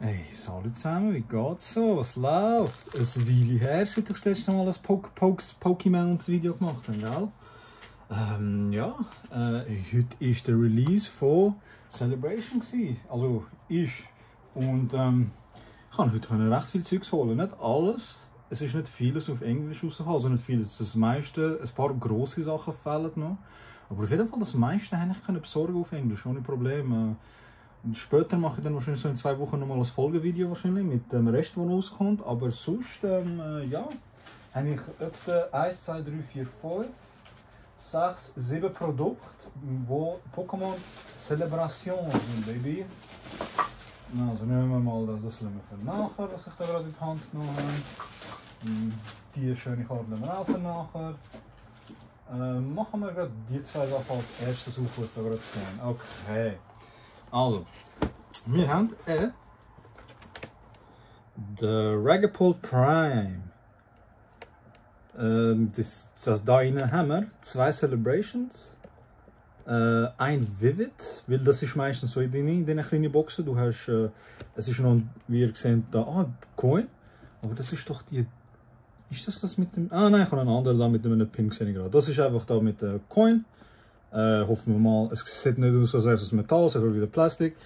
Hey, salut zusammen, wie geht's so? Was läuft? Ein Weile her, seit ich das letzte Mal ein Pokémon-Video gemacht habe, gell? Heute war der Release von Celebration. Also, Und ich konnte heute recht viel Zeugs holen. Nicht alles. Es ist nicht vieles auf Englisch rausgekommen, also nicht vieles. Das meiste, ein paar grosse Sachen fehlen noch. Aber auf jeden Fall das meiste konnte ich besorgen auf Englisch, ohne Probleme. Später mache ich dann wahrscheinlich so in 2 Wochen nochmal ein Folgevideo wahrscheinlich mit dem Rest, der rauskommt. Aber sonst, ja, habe ich etwa 1, 2, 3, 4, 5, 6, 7 Produkte, wo Pokémon Celebration sind, Baby. Also nehmen wir mal das für nachher, was ich da gerade in die Hand genommen habe. Die schöne Karte nehmen wir auch für nachher. Machen wir gerade die 2 Sachen als erstes auf, die wir gerade sehen. Okay. Also, wir haben den Dragapult Prime. Das da rein haben wir 2 Celebrations, ein Vivid, weil das ist meistens so in den kleinen Boxen. Du hast, es ist noch, wie ihr seht, da Coin, aber das ist doch die. Ist das mit dem? Ah nein, ich habe einen anderen da mit einem Pin gesehen gerade. Das ist einfach da mit der Coin. Hoffen wir mal, es sieht nicht aus als erstes Metall, es ist wieder Plastik.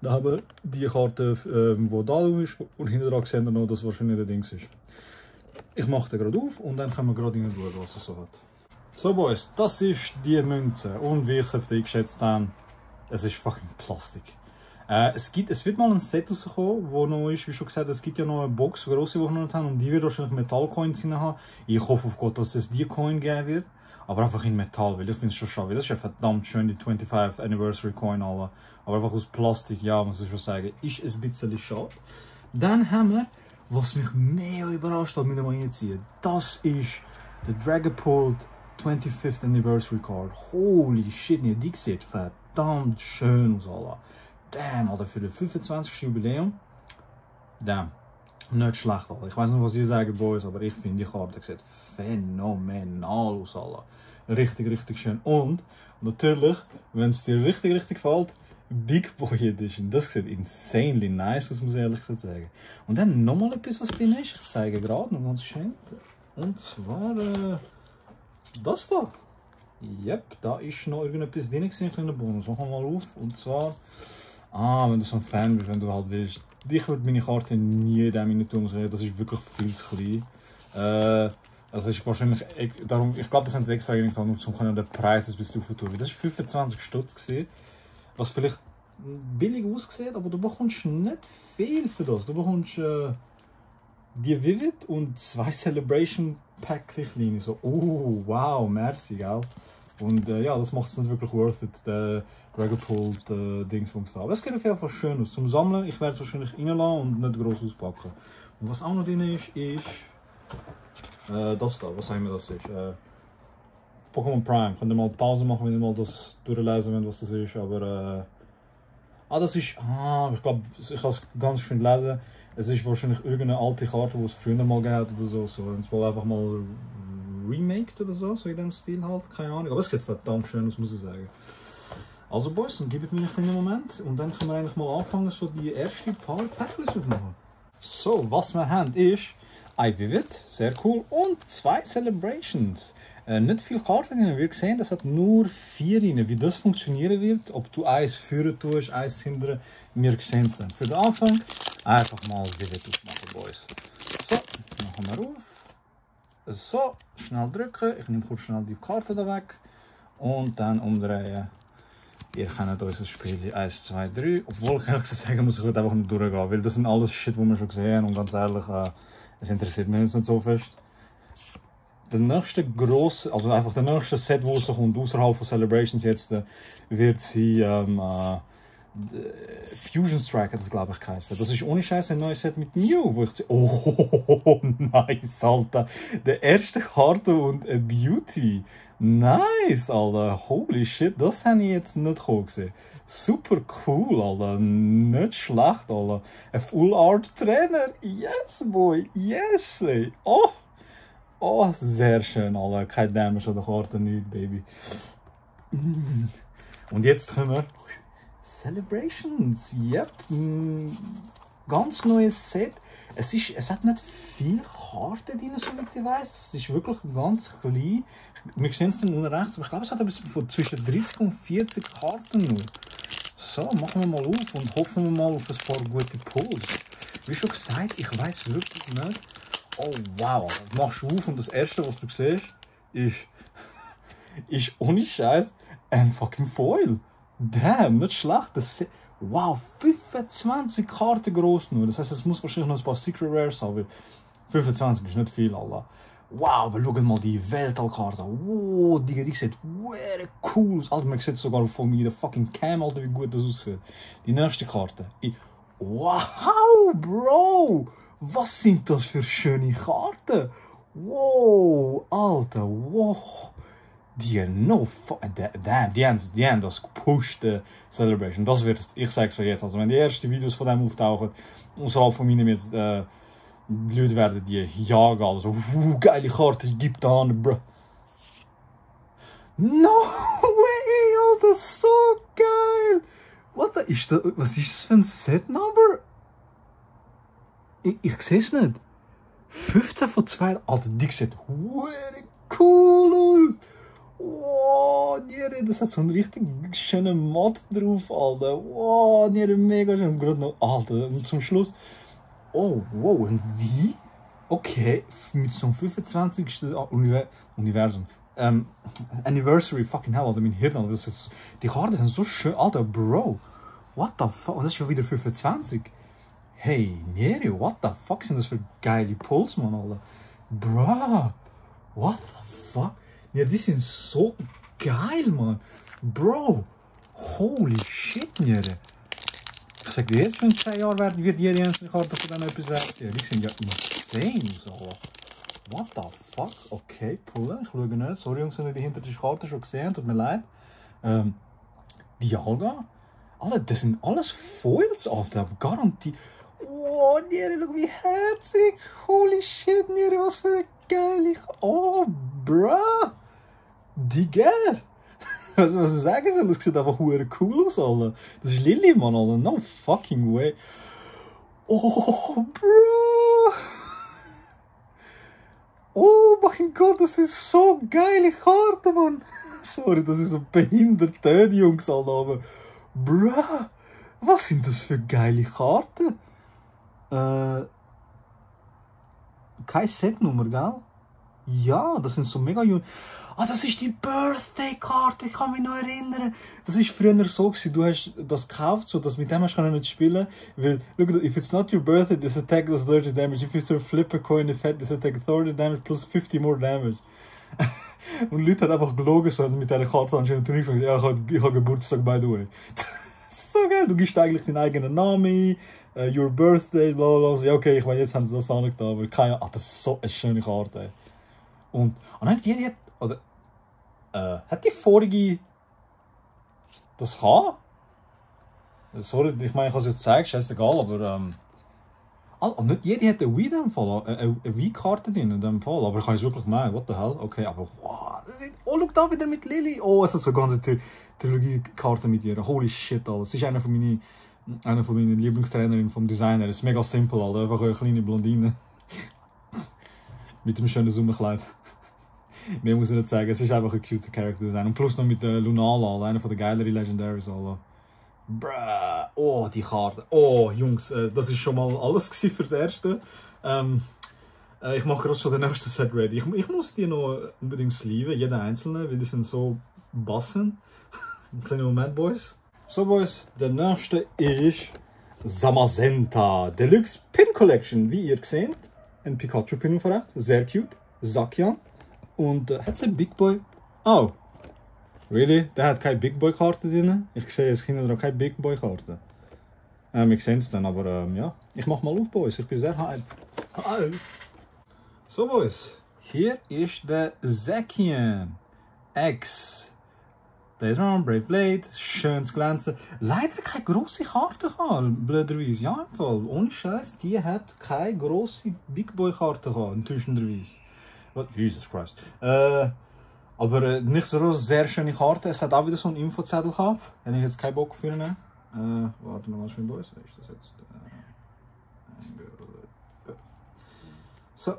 Da haben wir die Karte, die da ist, und hinten dran sehen wir noch, dass wahrscheinlich der Dings ist. Ich mache den gerade auf und dann können wir gerade schauen, was es so hat. So Boys, das ist die Münze und wie ich es eingeschätzt habe, es ist fucking Plastik. Es wird mal ein Set rauskommen, wo noch ist, wie schon gesagt, es gibt ja noch eine Box, eine grosse, die wir noch nicht haben, und die wird wahrscheinlich Metallcoins drin haben. Ich hoffe auf Gott, dass es die Coin geben wird. Aber einfach in Metall, weil ich finde es schon schade. Das ist ja verdammt schön, die 25th Anniversary Coin alle. Aber einfach aus Plastik, ja, muss ich schon sagen, ist ein bisschen schade. Dann haben wir, was mich mega überrascht hat mit dem Einziehen, das ist der Dragapult 25th Anniversary Card. Holy shit, die sieht verdammt schön aus, Alter. Damn, Alter, für das 25. Jubiläum. Damn. Nicht schlecht, Alter. Ich weiß nicht, was ihr sagt, Boys, aber ich finde die Karte sieht phänomenal aus, Alter. Richtig, richtig schön. Und natürlich, wenn es dir richtig, richtig gefällt, Big Boy Edition. Das sieht insanely nice aus, muss ich ehrlich gesagt sagen. Und dann nochmal etwas, was drin ist. Ich zeige gerade noch ganz schön. Und zwar das da. Yep, da ist noch irgendetwas drin, ein kleiner Bonus. Machen wir mal auf. Und zwar, wenn du so ein Fan bist, wenn du halt willst. Ich würde meine Karte nie in diesem Minute tun, das ist wirklich viel zu klein. Also ist wahrscheinlich, darum, ich glaube, das haben sie extra getan, um den Preis ein bisschen aufzutun. Das war 25 Stutz, was vielleicht billig aussieht, aber du bekommst nicht viel für das. Du bekommst die Vivid und 2 Celebration Päckchen kleine. So, oh, wow, merci, gell? Und ja, das macht es nicht wirklich worth it, der Dragapult Dingsbums da. Aber es geht auf jeden Fall schön aus. Zum Sammeln, ich werde es wahrscheinlich reinlassen und nicht groß auspacken. Und was auch noch drin ist, das da. Was haben wir das ist? Pokémon Prime. Könnt ihr mal Pause machen, wenn ihr mal das durchlesen wollt, was das ist. Aber das ist. Ich glaube, ich kann es ganz schön lesen. Es ist wahrscheinlich irgendeine alte Karte, die es früher mal gab oder so. Und es war einfach mal remaked oder so in dem Stil halt. Keine Ahnung. Aber es sieht verdammt schön aus, muss ich sagen. Also Boys, dann gebt mir einen kleinen Moment und dann können wir eigentlich mal anfangen, so die ersten paar Päckchen aufmachen. So, was wir haben ist ein Vivid, sehr cool, und 2 Celebrations. Nicht viele Karten drin, wir sehen, das hat nur 4 drin. Wie das funktionieren wird, ob du eins führen tust, eins hindern, wir sehen es dann. Für den Anfang einfach mal Vivid aufmachen, Boys. So, machen wir auf. So, schnell drücken, ich nehme kurz schnell die Karte da weg und dann umdrehen. Ihr kennt unser Spiel 1, 2, 3. Obwohl ich ehrlich sagen muss, ich heute einfach nicht durchgehen, weil das sind alles Shit, die wir schon gesehen haben und ganz ehrlich, es interessiert mich jetzt nicht so fest. Der nächste grosse, also einfach der nächste Set, wo es kommt, außerhalb von Celebrations jetzt, wird sein Fusion Strike, hat das glaube ich geheißen. Das ist ohne Scheiß ein neues Set mit Mew, wo ich oh, nice, Alter. Der erste Karte und a Beauty. Nice, Alter. Holy shit, das habe ich jetzt nicht gesehen. Super cool, Alter. Nicht schlecht, Alter. Ein Full Art Trainer. Yes, boy. Yes, ey. Oh, sehr schön, Alter. Kein Damage an der Karte, nicht, Baby. Und jetzt können wir Celebrations. Yep. ganz neues Set. Es hat nicht viele Karten drin, soweit ich weiß. Es ist wirklich ganz klein. Wir sehen es dann unten rechts, aber ich glaube, es hat etwas von zwischen 30 und 40 Karten nur. So, machen wir mal auf und hoffen wir mal auf ein paar gute Pulls. Wie schon gesagt, ich weiß wirklich nicht. Oh wow, du machst auf und das erste, was du siehst, ist ohne Scheiß ein fucking Foil. Damn, nicht schlecht. Wow, 25 Karten groß nur. Das heißt, es muss wahrscheinlich noch ein paar Secret Rares haben. 25 ist nicht viel, Alter. Wow, aber schaut mal die Weltallkarte. Wow, die sieht cool aus. Alter, man sieht sogar von mir der fucking Cam, Alter, wie gut das aussieht. Die nächste Karte. Wow, Bro! Was sind das für schöne Karten? Wow, Alter, wow. Die haben das gepusht, Celebration. Das wird, ich sag's so jetzt, also wenn die ersten Videos von dem auftauchen, außerhalb von meinem jetzt, die Leute werden die jagen, also, geile Karte, gib da an, bro. No way, Alter, so geil! Was ist das für ein Set-Number? Ich seh's nicht. 15 von 2, Alter, die sieht cool aus! Wow, das hat so einen richtig schönen Mod drauf, Alter. Wow, mega schön. Gerade noch, Alter, und zum Schluss. Oh, wow, und wie? Okay, mit so einem 25. Universum. Anniversary, fucking hell, Alter, mein Hirn, Alter, das ist, die Karten sind so schön, Alter, Bro. What the fuck? Das ist schon wieder 25. Hey, Neri, what the fuck sind das für geile Pulls, man, Alter? Bro, what the fuck? Ja, die sind so geil, man. Bro, holy shit, Nere. Ich sag dir jetzt schon, in 10 Jahren wird jede einzelne Karte von denen etwas wert. Ja, die sind ja insane aus, What the fuck? Okay, cool. Ich schaue nicht. Sorry, Jungs, wenn ihr die hinter der Karte schon gesehen habt, tut mir leid. Dialga. Alter, das sind alles Foils, Alter. Garantie. Wow, Nere, schau wie herzig. Holy shit, Nere, was für eine geile. Oh, bruh. Digga. Was ich sagen soll, das sieht einfach cool aus, Alter. Das ist Lilly, Mann, Alter. No fucking way. Oh, bro. Oh mein Gott, das ist so geile Karte, Mann. Sorry, das ist so behindert töd, Jungs, Alter. Aber, bruh. Was sind das für geile Karten? Keine Setnummer, gell? Ja, das sind so mega jung. Ah, das ist die Birthday-Karte, ich kann mich noch erinnern. Das war früher so gewesen, du hast das gekauft, so dass mit dem hast du nicht spielen. Weil, look, if it's not your birthday, this attack does 30 damage. If you flip a coin, this attack 30 damage plus 50 more damage. Und Leute haben einfach gelogen, so mit dieser Karte anscheinend und ja, ich habe Geburtstag, by the way. So geil, du gibst eigentlich deinen eigenen Namen, your birthday, bla bla bla. Ja, okay, ich meine, jetzt haben sie das angetan, aber keine Ahnung, das ist so eine schöne Karte. Und nein, jede hat, oder, hat die vorige das kann? Sorry, ich meine, ich kann es jetzt zeigen, scheißegal, aber, nicht jede hat eine Wii in dem Fall, eine Wii-Karte drin in dem Fall, aber ich kann es wirklich meinen, what the hell, okay, aber wow, oh, schau da wieder mit Lilly, oh, es hat so eine ganze Trilogie-Karte mit ihr, holy shit, Alter, sie ist einer von meinen Lieblingstrainerinnen vom Designer, es ist mega simpel, Alter, einfach eine kleine Blondine mit einem schönen Sommerkleid. Mehr muss ich nicht sagen, es ist einfach ein cute Character Design. Und plus noch mit Lunala, einer von den geileren Legendaries. Bruh, oh, die Karte. Oh, Jungs, das ist schon mal alles fürs Erste. Ich mache gerade schon den nächsten Set ready. Ich muss die noch unbedingt sleeven, jeder einzelne, weil die sind so bassen. Ein kleiner Moment, Boys. So, Boys, der nächste ist Zamazenta Deluxe Pin Collection. Wie ihr seht, ein Pikachu-Pin auf rechts, sehr cute. Zacian. Und hat es einen Big Boy? Oh, really? Der hat keine Big Boy Karte drin. Ich sehe es hinten noch keine Big Boy Karte. Wir sehen es dann, aber ja. Ich mach mal auf, Boys. Ich bin sehr hype. So, Boys. Hier ist der Zacian X. Blade Run, Brave Blade, schönes Glänzen. Leider keine grosse Karte gehabt, blöderweise. Ja, im Fall. Ohne Scheiß, die hat keine grosse Big Boy Karte gehabt, enttäuschenderweise. Jesus Christ. Aber nicht so sehr schöne Karte. Es hat auch wieder so einen Infozettel gehabt. Hätte ich jetzt keinen Bock für ihn. Warte noch mal schön, Boys. Ist das jetzt? So.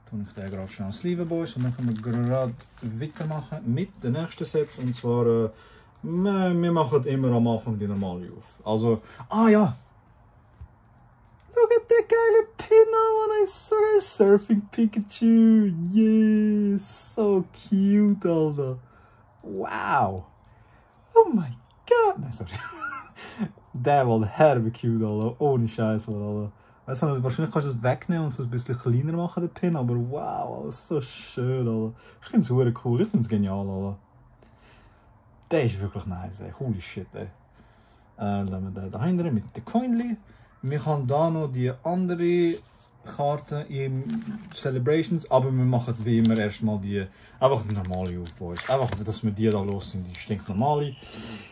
Tue ich den gerade schnell als Sleeve Boys und dann können wir gerade weitermachen mit den nächsten Sets. Und zwar, wir machen immer am Anfang die normale auf. Also, ja! Look at that geile Pin, man! So geil! Surfing Pikachu! Yes! So cute, Alter! Wow! Oh my god! Nein, sorry. Der war herbe cute, Alter. Ohne Scheiß, Alter. Weißt du, wahrscheinlich kannst du es wegnehmen und es ein bisschen kleiner machen, den Pin, aber wow, das ist so schön, Alter. Ich finde es super cool, ich finde es genial, Alter. Der ist wirklich nice, ey. Holy shit, ey. Lassen wir den dahinter mit den Coinli. Wir haben hier noch die andere Karte im Celebrations, aber wir machen wie immer erstmal die einfach die normale Aufbau. Einfach, dass wir die da los sind, die stinknormale.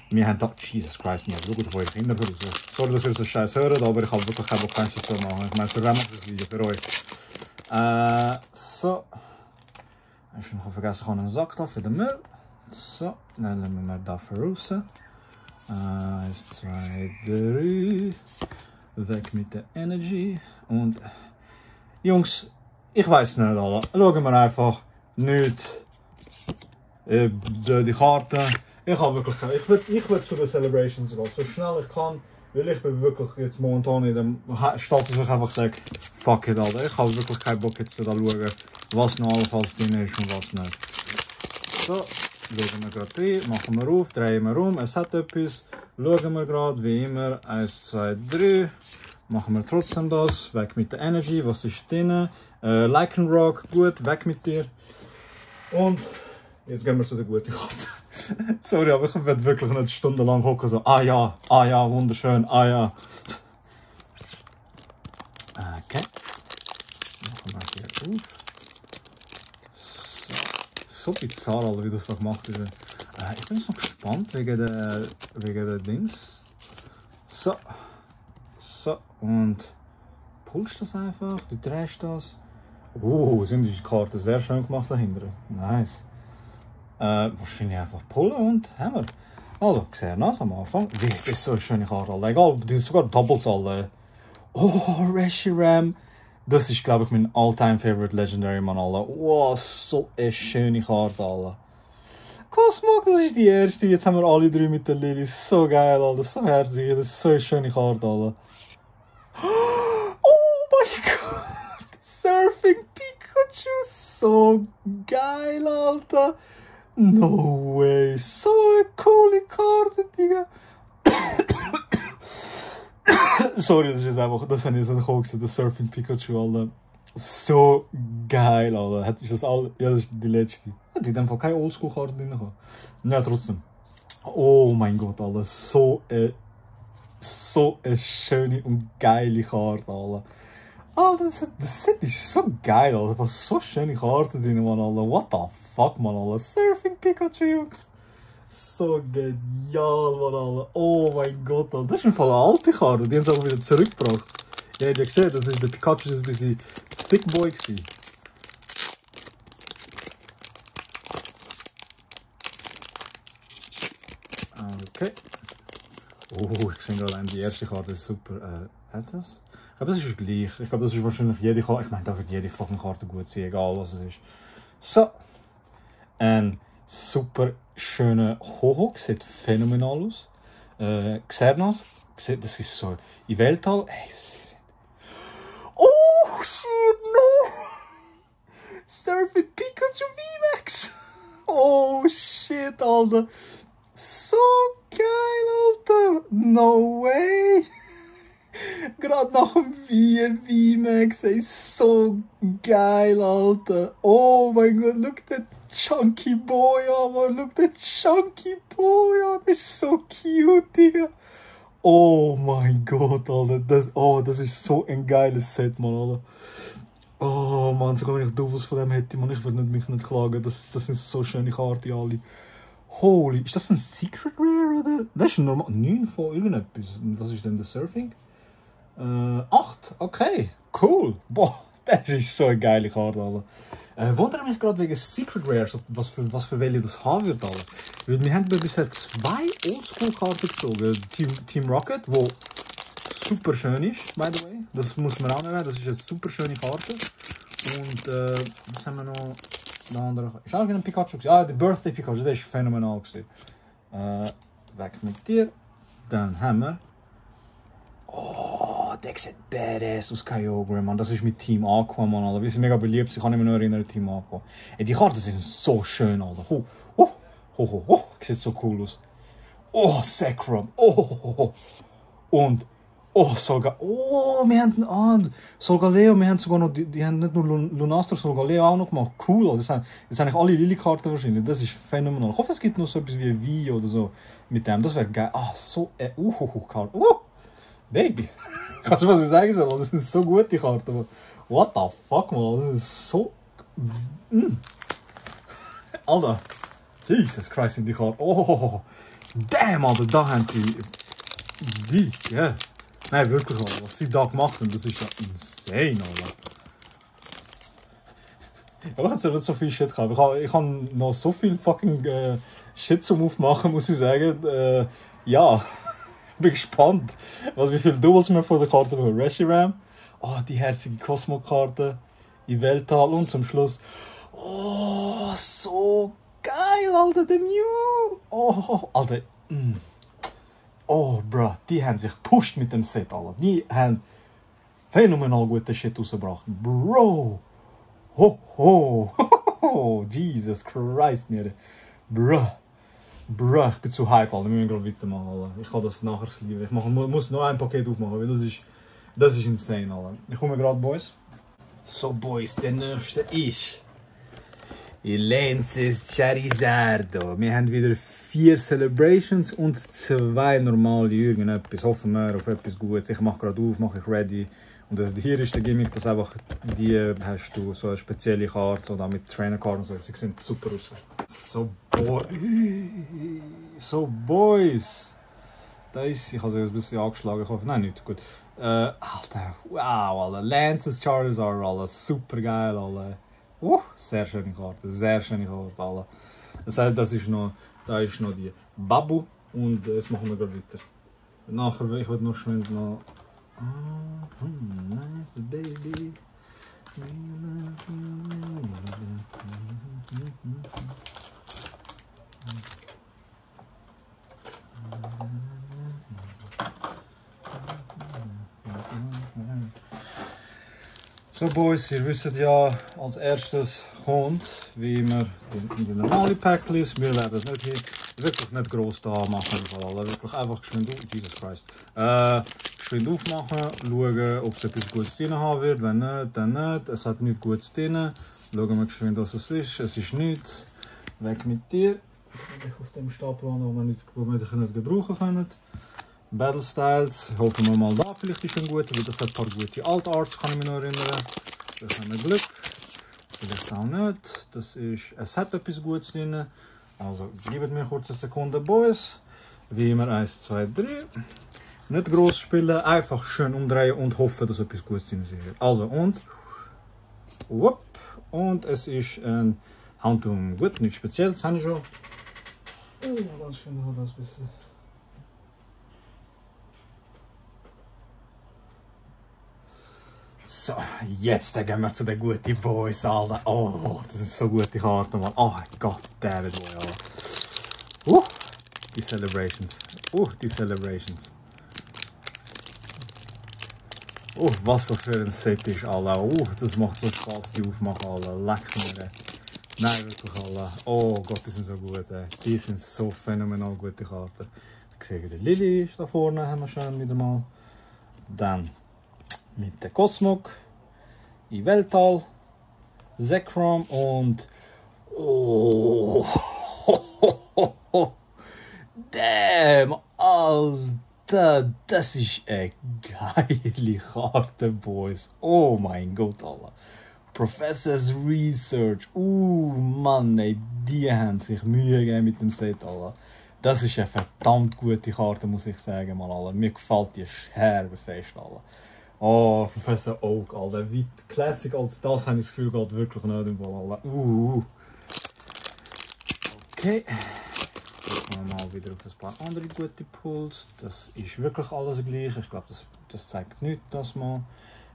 Wir haben da, Jesus Christ, man, schaut auf eure Kinder raus. Sorry, dass ihr so scheiß hört, aber ich habe wirklich keinen Bock, kein zu machen. Ich meine, für das Video, für euch. So. Ich habe noch vergessen, ich habe einen Sack da für den Müll. So, dann nehmen wir da raus. 1, 2, 3. Weg mit der Energy. Und Jungs, ich weiß nicht, Alter. Schauen wir einfach nicht die Karte. Ich habe wirklich keine. Ich will zu den Celebrations gehen, so schnell ich kann, weil ich bin wirklich jetzt momentan in dem Status, wo ich einfach sage, fuck it, Alter. Ich habe wirklich keinen Bock jetzt da schauen, was noch allenfalls drin ist und was nicht. So, schauen wir gerade rein, machen wir auf, drehen wir um, es hat etwas. Schauen wir gerade, wie immer, 1, 2, 3. Machen wir trotzdem das. Weg mit der Energy, was ist drin? Lycanroc, gut, weg mit dir. Und jetzt gehen wir zu der guten Karte. Sorry, aber ich werde wirklich nicht stundenlang hocken, so, ja, wunderschön, ja. Okay. Machen wir hier auf. So bizarr, Alter, wie das da gemacht ist. Ich bin jetzt noch gespannt wegen der Dings. So. So, und pulst das einfach, wie drehst du das? Sind die Karten sehr schön gemacht dahinter. Nice. Wahrscheinlich einfach pullen und haben wir. Also, sehr nass am Anfang. Das ist so eine schöne Karte, Alter. Egal, die sogar Doubles alle. Reshiram. Das ist, glaube ich, mein all-time favorite Legendary, Mann, Alter. So eine schöne Karte, Alter. Cosmog, das ist die erste. Jetzt haben wir alle drei mit der Lily. So geil, Alter. So herzig. Das ist so eine schöne Karte, Alter. Oh mein Gott. Surfing Pikachu. So geil, Alter. No way. So eine coole Karte, Digga. Sorry, das ist jetzt einfach, das habe ich jetzt nicht gesehen, der Surfing Pikachu, Alter. So geil, Alter. Hat das alle? Ja, das ist die letzte. Hat in dem Fall keine Oldschool-Karte drin gehabt. Ja, trotzdem. Oh mein Gott, Alter. So eine schöne und geile Karte, Alter. Alter, das Set ist so geil, Alter. Da so schöne Karten drin, Mann, Alter. What the fuck, Mann, Alter. Surfing Pikachu, Jungs. So genial, Mann, Alter. Oh mein Gott, Alter. Das ist im Fall eine alte Karte. Die haben sie auch wieder zurückgebracht. Ihr habt ja gesehen, das ist der Pikachu ein bisschen Thick Boy gewesen. Okay. Ich sehe gerade die erste Karte ist super. Hat das? Ich glaube, das ist gleich. Ich glaube, das ist wahrscheinlich jede Karte. Ich meine, da wird jede fucking Karte gut sein, egal was es ist. So. Ein super schöner Ho-Ho. Sieht phänomenal aus. Xernas. Das ist so im Weltall. Hey, oh shit, no! Surfing Pikachu VMAX! Oh shit, Alter! So geil, Alter! No way! Gerade nach dem VMAX, ey, so geil, Alter! Oh mein Gott, look that chunky boy, aber look that chunky boy, oh, das ist so cute, Digga! Oh mein Gott, Alter, das ist so ein geiles Set, Mann, Alter. Oh Mann, sogar wenn ich Doubles von dem hätte, Mann, ich würde mich nicht klagen. Das sind so schöne Karten, alle. Holy, ist das ein Secret Rare, oder? Das ist normal, 9 von irgendetwas. Was ist denn das Surfing? 8, okay, cool. Boah, das ist so eine geile Karte, Alter. Wundere mich gerade wegen Secret Rares, was für welche das haben wird, Alter. Weil wir haben bisher 2 Oldschool-Karten gezogen. Team Rocket, wo super schön ist, by the way. Das muss man auch noch nehmen, das ist eine super schöne Karte. Und was haben wir noch? Der andere. Ist auch ein Pikachu? Ah, der Birthday Pikachu, der ist phänomenal. Weg mit dir. Dann haben wir. Oh, der sieht badass aus Kyogre, man. Das ist mit Team Aqua, man. Alter. Wir sind mega beliebt, ich kann mich nur erinnern, Team Aqua. Ey, die Karten sind so schön, Alter. Sieht so cool aus. Oh, Zekrom. Oh. Und. Oh, Solgaleo. Wir haben Solgaleo, wir haben sogar noch, die haben nicht nur Lunastra, Solgaleo auch noch gemacht. Cool, das haben eigentlich alle Lily-Karten wahrscheinlich. Das ist phänomenal. Ich hoffe, es gibt noch so etwas wie ein Wii oder so mit dem. Das wäre geil. Ah, so Karte. Baby. Kannst du was ich sagen soll? Das sind so gute Karten. What the fuck, man? Das ist so. Alter. Jesus Christ, sind die Karten. Oh. Damn, Alter, da haben sie. Wie? Ja. Nein, wirklich, Alter. Was sie da gemacht haben, das ist ja insane, Alter. Aber ich habe nicht so viel Shit gehabt. Ich habe noch so viel fucking Shit zum Aufmachen, muss ich sagen. Ja. Ich bin gespannt, wie viele Doubles wir von der Karte bekommen. Reshiram. Oh, die herzige Cosmo-Karte. Die Weltall und zum Schluss. Oh, so geil, Alter, der Mew. Oh, Alter. Oh, bruh, die haben sich gepusht mit dem Set, Alter. Die haben phänomenal gute Shit rausgebracht. Bro. Ho. Jesus Christ, Nere. Bruh, ich bin zu hype, Alter. Wir müssen gerade weitermachen, Alter. Ich kann das nachher lieben. Ich muss noch ein Paket aufmachen, weil das ist insane, Alter. Ich komme gerade, Boys. So, Boys, der nächste ist Lenses Charizardo. Wir haben wieder 4 Celebrations und 2 normale irgendetwas. Hoffen wir auf etwas Gutes. Ich mache gerade auf, mache ich ready. Und hier ist der Gimmick, dass einfach die hast du so eine spezielle Karte oder mit Trainerkarten und so. Sie sehen super aus. So Boys. Da ist ich habe sie ein bisschen angeschlagen. Ich hoffe, nein, nicht gut. Alter, wow, Alter. Lances Charizard, Alter. Super geil, Alter. Sehr schöne Karte, Alter. Das heißt, da ist noch die Babu und jetzt machen wir gerade weiter. Nachher, ich will noch schnell noch. Nice baby. So Boys, ihr wisst ja, als erstes kommt, wie immer, die normale Packlist. Wir werden es wirklich nicht gross da machen, wirklich einfach geschwind auf, Jesus Christ. Geschwind aufmachen, schauen, ob es etwas Gutes drin haben wird, wenn nicht, dann nicht. Es hat nichts Gutes drin. Schauen wir geschwind, was es ist nichts. Weg mit dir. Ich auf dem Stapel an, wo wir nicht gebrauchen können. Battle Styles, hoffen wir mal da, vielleicht ist ein guter, weil das hat ein paar gute Alt Arts, kann ich mich noch erinnern. Das haben wir Glück. Vielleicht auch nicht. Es hat etwas Gutes drin. Also, gebt mir kurz eine Sekunde, Boys. Wie immer 1, 2, 3. Nicht groß spielen, einfach schön umdrehen und hoffen, dass etwas Gutes drin ist. Also, und es ist ein Houndoom. Gut, nichts Spezielles, habe ich schon. Ganz schön hat das ein bisschen. So, jetzt gehen wir zu den guten Boys, Alter. Oh, das sind so gute Karten, Mann. Oh Gott, David Boy, Alter. Die Celebrations. Die Celebrations. Was das für ein Set ist, Alter. Das macht so Spaß, die aufmachen, Alter. Leck mir. Nein, wirklich, Alter. Oh Gott, die sind so gut, ey. Die sind so phänomenal gute Karten. Ich sehe, die Lily ist da vorne, haben wir schon wieder mal. Dann mit der Cosmog, Yveltal, Zekrom und damn, Alter, das ist eine geile Karte, Boys. Oh mein Gott, Alter. Professor's Research. Mann, ey, die haben sich Mühe gegeben mit dem Set, Alter. Das ist eine verdammt gute Karte, muss ich sagen, mal, Alter. Mir gefällt die Scherbe fest, Alter. Oh, Professor Oak, Alter. Wie Classic als das habe ich das Gefühl, geht wirklich nicht im Ball, Alter. Okay. kommen wir mal wieder auf ein paar andere gute Pulls. Das ist wirklich alles gleich. Ich glaube, das zeigt nichts, das mal.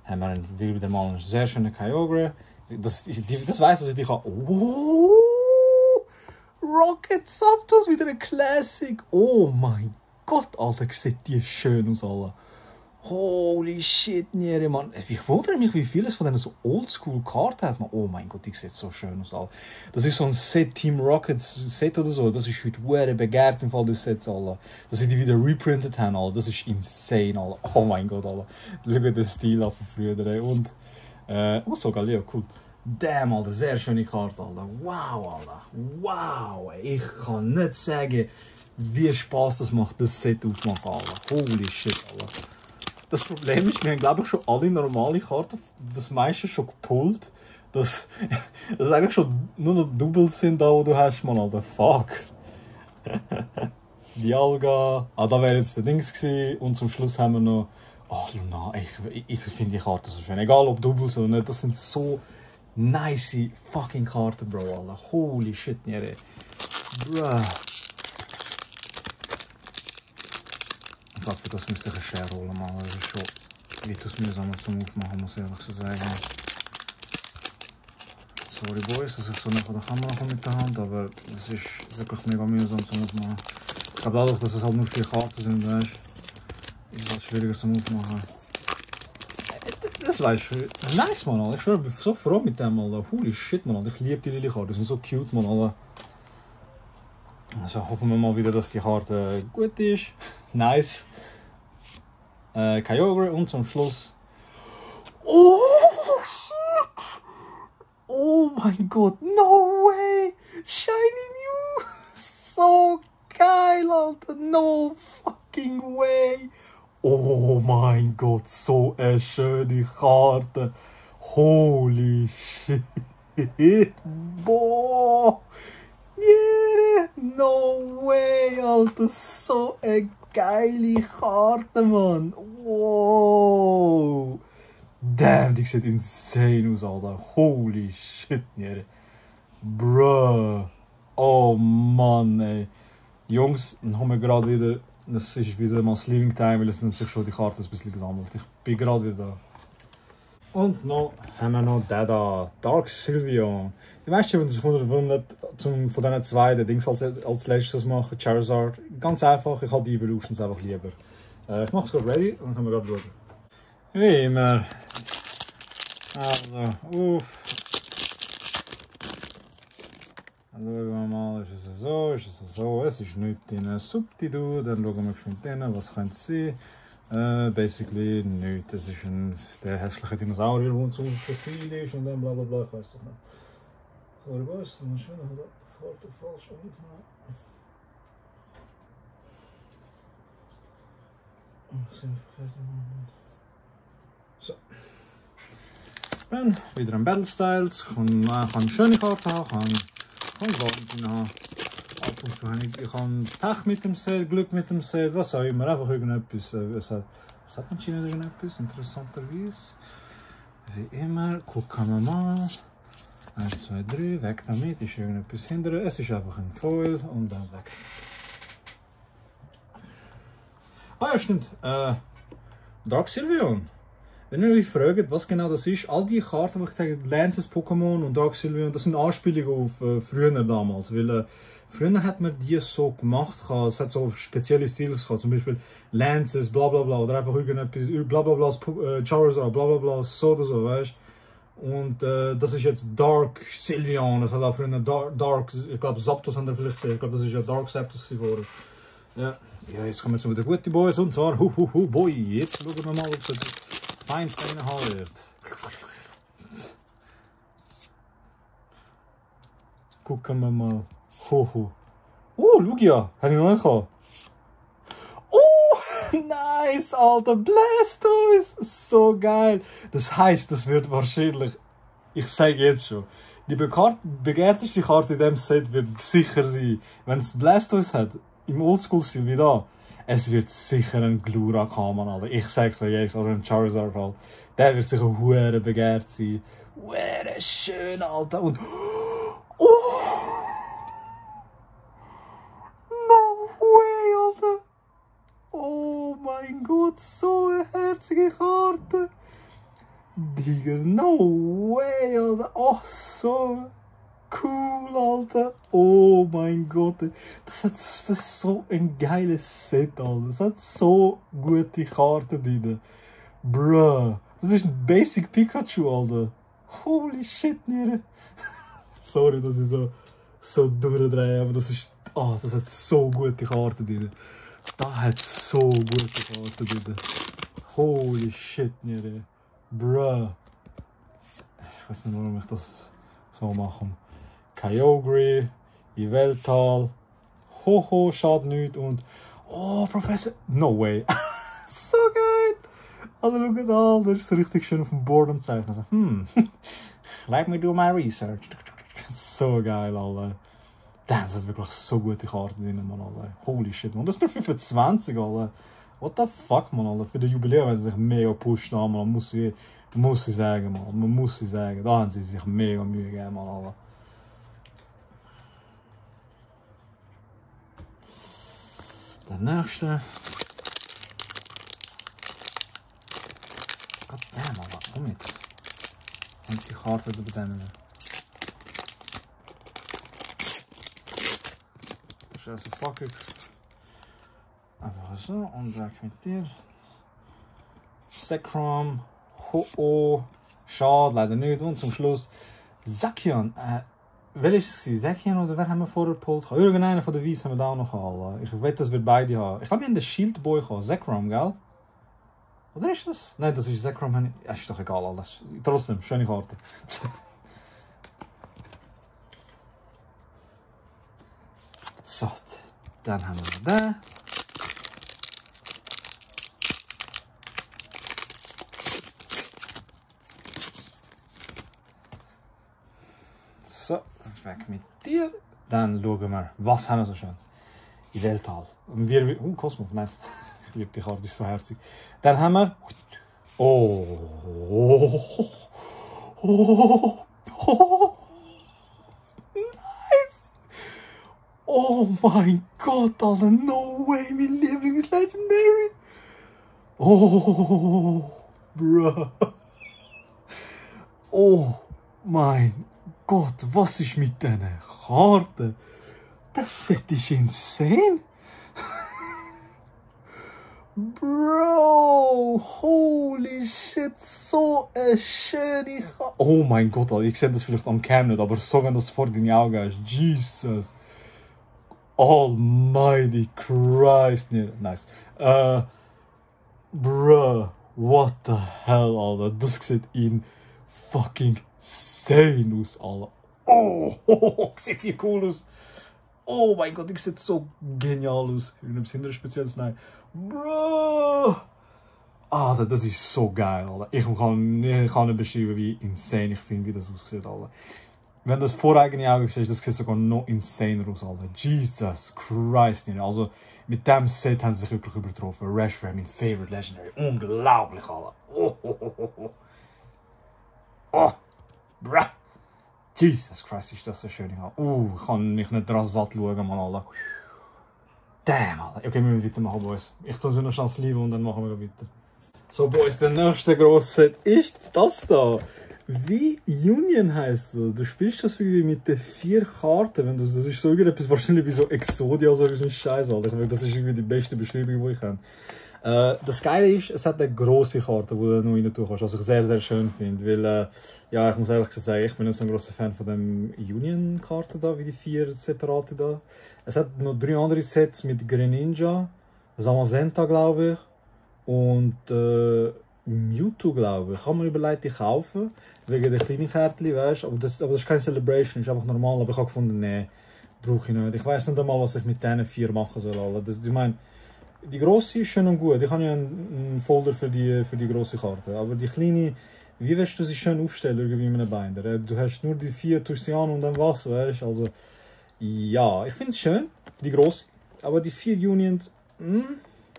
Haben wir wieder mal einen sehr schönen Kyogre. Das weiss, dass ich die kann. Oh! Rocket Zapdos, wieder ein Classic. Oh mein Gott, Alter, sieht die schön aus, Alter. Holy shit, Niere, Mann. Ich wundere mich, wie vieles von denen so Oldschool-Karten hat. Oh mein Gott, die sieht so schön aus, Alter. Das ist so ein Set Team Rockets Set oder so. Das ist heute sehr begehrt im Fall des Sets, Alter. Dass sie die wieder reprintet haben, Alter. Das ist insane, Alter. Oh mein Gott, Alter. Schau den Stil ab von früher, ey. Und, so Galio, cool. Damn, Alter, sehr schöne Karte, Alter. Wow, Alter. Wow, ey. Ich kann nicht sagen, wie Spaß das macht, das Set aufmachen, Alter. Holy shit, Alter. Das Problem ist, wir haben glaube ich schon alle normale Karten, das meiste schon gepullt, dass eigentlich schon nur noch Doubles sind da, wo du hast, man, Alter. Fuck. Dialga, da wäre jetzt der Dings gewesen, und zum Schluss haben wir noch, oh Luna, ich finde die Karten so schön, egal ob Doubles oder nicht, das sind so nice fucking Karten, Bro, Alter. Holy shit, Niere. Bruh. Ich glaube, für das müsste ich eine Schere holen, Mann. Das ist schon etwas mühsamer zum Aufmachen, muss ich ehrlich so sagen. Sorry, Boys, dass ich so nicht von der Kamera komme mit der Hand, aber es ist wirklich mega mühsam zum Aufmachen. Ich glaube, dadurch, dass es halt nur 4 Karten sind, weißt du, ist es schwieriger zum Aufmachen. Das weißt du, nice, Mann, Alter. Ich schwöre, ich bin so froh mit dem, Alter. Holy shit, Mann, Alter. Ich liebe die Lily-Karten, die sind so cute, Mann, Alter. Also hoffen wir mal wieder, dass die Karte gut ist. Nice. Kyogre und zum Schluss. Oh shit! Oh mein Gott, no way! Shiny Mew! So geil, Alter! No fucking way! Oh mein Gott, so eine schöne Karte! Holy shit! Boah! Yeah, no way, Alter, so eine geile Karte, Mann. Wow. Damn, die sieht insane aus, Alter. Holy shit, yeah. Bruh. Oh Mann, ey. Jungs, dann haben wir gerade wieder, das ist wieder mal Sleeping Time, weil es sich schon die Karte ein bisschen gesammelt. Ich bin gerade wieder da. Und noch haben wir noch den da, Dark Sylveon. Die meisten würden sich wundern, warum nicht von diesen zwei den Dings als letztes machen, Charizard. Ganz einfach, ich habe die Evolutions einfach lieber. Ich mache es gerade ready und dann können wir gerade schauen. Wie immer. Also, uff. Dann schauen wir mal, ist es so, ist es so. Es ist nichts in Subtidu. Dann schauen wir schon drin, was könnte es sein. Basically nichts. Es ist der hässliche Dinosaurier, der zum Fossil ist und dann bla bla bla, ich weiß doch nicht. Sorry Boys, dann schön, dass wir da falsch umgemacht. So. Dann wieder ein Battle Styles. Ich kann schöne Karten haben, kann Valentin haben. Ab und zu habe ich kann Pech mit dem Set, Glück mit dem Set, was auch immer. Einfach irgendetwas. Was hat anscheinend irgendetwas? Interessanterweise. Wie immer, gucken wir mal. 1, 2, 3, weg damit, ist irgendetwas hinter. Es ist einfach ein Foil und dann weg. Ah ja, stimmt. Dark Sylveon. Wenn ihr euch fragt, was genau das ist, all die Karten, die ich gesagt habe, Lances Pokémon und Dark Sylveon, das sind Anspielungen auf früher damals. Weil früher hat man die so gemacht, es hat so spezielle Stile gehabt, zum Beispiel Lances, bla bla bla, oder einfach irgendetwas, bla bla bla, Charizard, bla bla bla, so oder so, weißt du. Und das ist jetzt Dark Sylveon, das hat auch früher Dark, ich glaube Zapdos haben wir vielleicht gesehen, ich glaube das ist ja Dark Zapdos vorher. Ja, jetzt kommen wir zu den guten Boys und zwar, Boy, jetzt schauen wir mal, ob es feinste reinhauen wird. Gucken wir mal. Lugia, habe ich noch nicht gehabt. Nice, Alter, Blastoise! So geil! Das heisst, das wird wahrscheinlich, ich sage jetzt schon, die begehrteste Karte in diesem Set wird sicher sein, wenn es Blastoise hat, im Oldschool-Stil wie da, es wird sicher ein Glurak haben, Alter. Ich sag's so jetzt, oder ein Charizard halt. Der wird sicher hure begehrt sein. Hure schön, Alter. Und. Oh! Gott, so eine herzige Karte. Digga, no way, Alter. Oh, so cool, Alter. Oh mein Gott. Das ist so ein geiles Set, Alter. Das hat so gute Karten drin. Bruh. Das ist ein Basic Pikachu, Alter. Holy shit, Niere. Sorry, dass ich so durchdrehe, aber das ist... Oh, das hat so gute Karten drin. Das hat so gute Karten drin. Holy shit, Niere. Bruh. Ich weiß nicht, warum ich das so mache. Kyogre, Yveltal, Ho-Ho, schadet nichts und... Oh, Professor... No way. So geil. Also schau da, der ist so richtig schön auf dem Board am Zeichnen. Also, let me do my research. So geil, Alter. Das ist wirklich so gute Karten drin, Mann, Alter. Holy shit, man. Das ist nur 25, Alter. What the fuck, man, Alter. Für den Jubiläum haben sie sich mega gepusht, man. Muss ich sagen, man. Man muss sie sagen. Da haben sie sich mega Mühe gegeben, man, Alter. Der nächste. Goddamn, Alter. Komm jetzt. Und die Karte über denen. Das ist also pack ich. Einfach so und weg mit dir. Zekrom, Ho-Oh, schade, leider nicht. Und zum Schluss Zacian. Welches war es? Zacian oder wer haben wir vorher geholt? Irgendeiner von den Weiss haben wir da auch noch gehabt. Ich weiß, dass wir beide haben. Ich glaube, wir haben den Shieldboy gehabt. Zekrom, gell? Oder ist das? Nein, das ist Zekrom. Ja, ist doch egal, alles. Trotzdem, schöne Karte. So, dann haben wir den. So, weg mit dir. Dann schauen wir, was haben wir so schön. Yveltal. Und wir... Cosmo, nice. Ich liebe die Karte, die ist so herzig. Dann haben wir... Oh. Nice. Oh mein Gott, Alter. No way, mein Lieblings-Legendary. Oh. Bruh. Oh mein Gott, was ist mit diesen Karten? Das ist insane. Bro, holy shit, so eine schöne Karte. Oh mein Gott, Alter, ich sehe das vielleicht am Cam nicht, aber so, wenn das vor deinen Augen ist. Jesus. Almighty Christ. Nee, nice. Bro, what the hell, Alter. Das sieht fucking insane aus, Alter. Oh, sieht die cool aus. Oh mein Gott, ich sieht so genial aus. Irgendwas anderes Spezielles? Nein. Bro! Alter, das ist so geil, Alter. Ich kann nicht beschreiben, wie insane ich finde, wie das aussieht, Alter. Wenn das vor eigenen Augen siehst, das sieht sogar noch insaner aus, Alter. Jesus Christ. Also, mit dem Set haben sie sich wirklich übertroffen. Reshiram, mein favorite Legendary. Unglaublich, Alter. Oh, bruh. Jesus Christ, ist das so schön. Ich kann mich nicht dran satt schauen, Mann, Alter. Damn, Alter. Okay, wir müssen weitermachen, Boys. Ich tue sie noch schnell lieben und dann machen wir weiter. So, Boys, der nächste grosse Set ist das da. Wie Union heisst das? Du spielst das irgendwie mit den 4 Karten. Wenn du, das ist so irgendetwas wahrscheinlich wie so Exodia oder so ein Scheiß, Alter. Das ist irgendwie die beste Beschreibung, die ich habe. Das Geile ist, es hat eine grosse Karte, die du noch rein tun kannst, was ich sehr, sehr schön finde. Weil, ja, ich muss ehrlich sagen, ich bin nicht so ein grosser Fan von den Union-Karten da, wie die 4 separate da. Es hat noch 3 andere Sets mit Greninja, Zamazenta, glaube ich, und Mewtwo, glaube ich. Ich habe mir überlegt, die kaufen, wegen der kleinen Kärtchen, weißt du. Aber das ist keine Celebration, ist einfach normal. Aber ich habe gefunden, nee, brauche ich nicht. Ich weiß nicht einmal, was ich mit diesen 4 machen soll. Ich meine, die grosse ist schön und gut. Ich habe ja einen Folder für die grosse Karte. Aber die kleine, wie willst du sie schön aufstellen, irgendwie mit einem Binder? Du hast nur die 4, tust sie an und dann was, weißt du? Also, ja, ich finde es schön, die grosse. Aber die 4 Unions,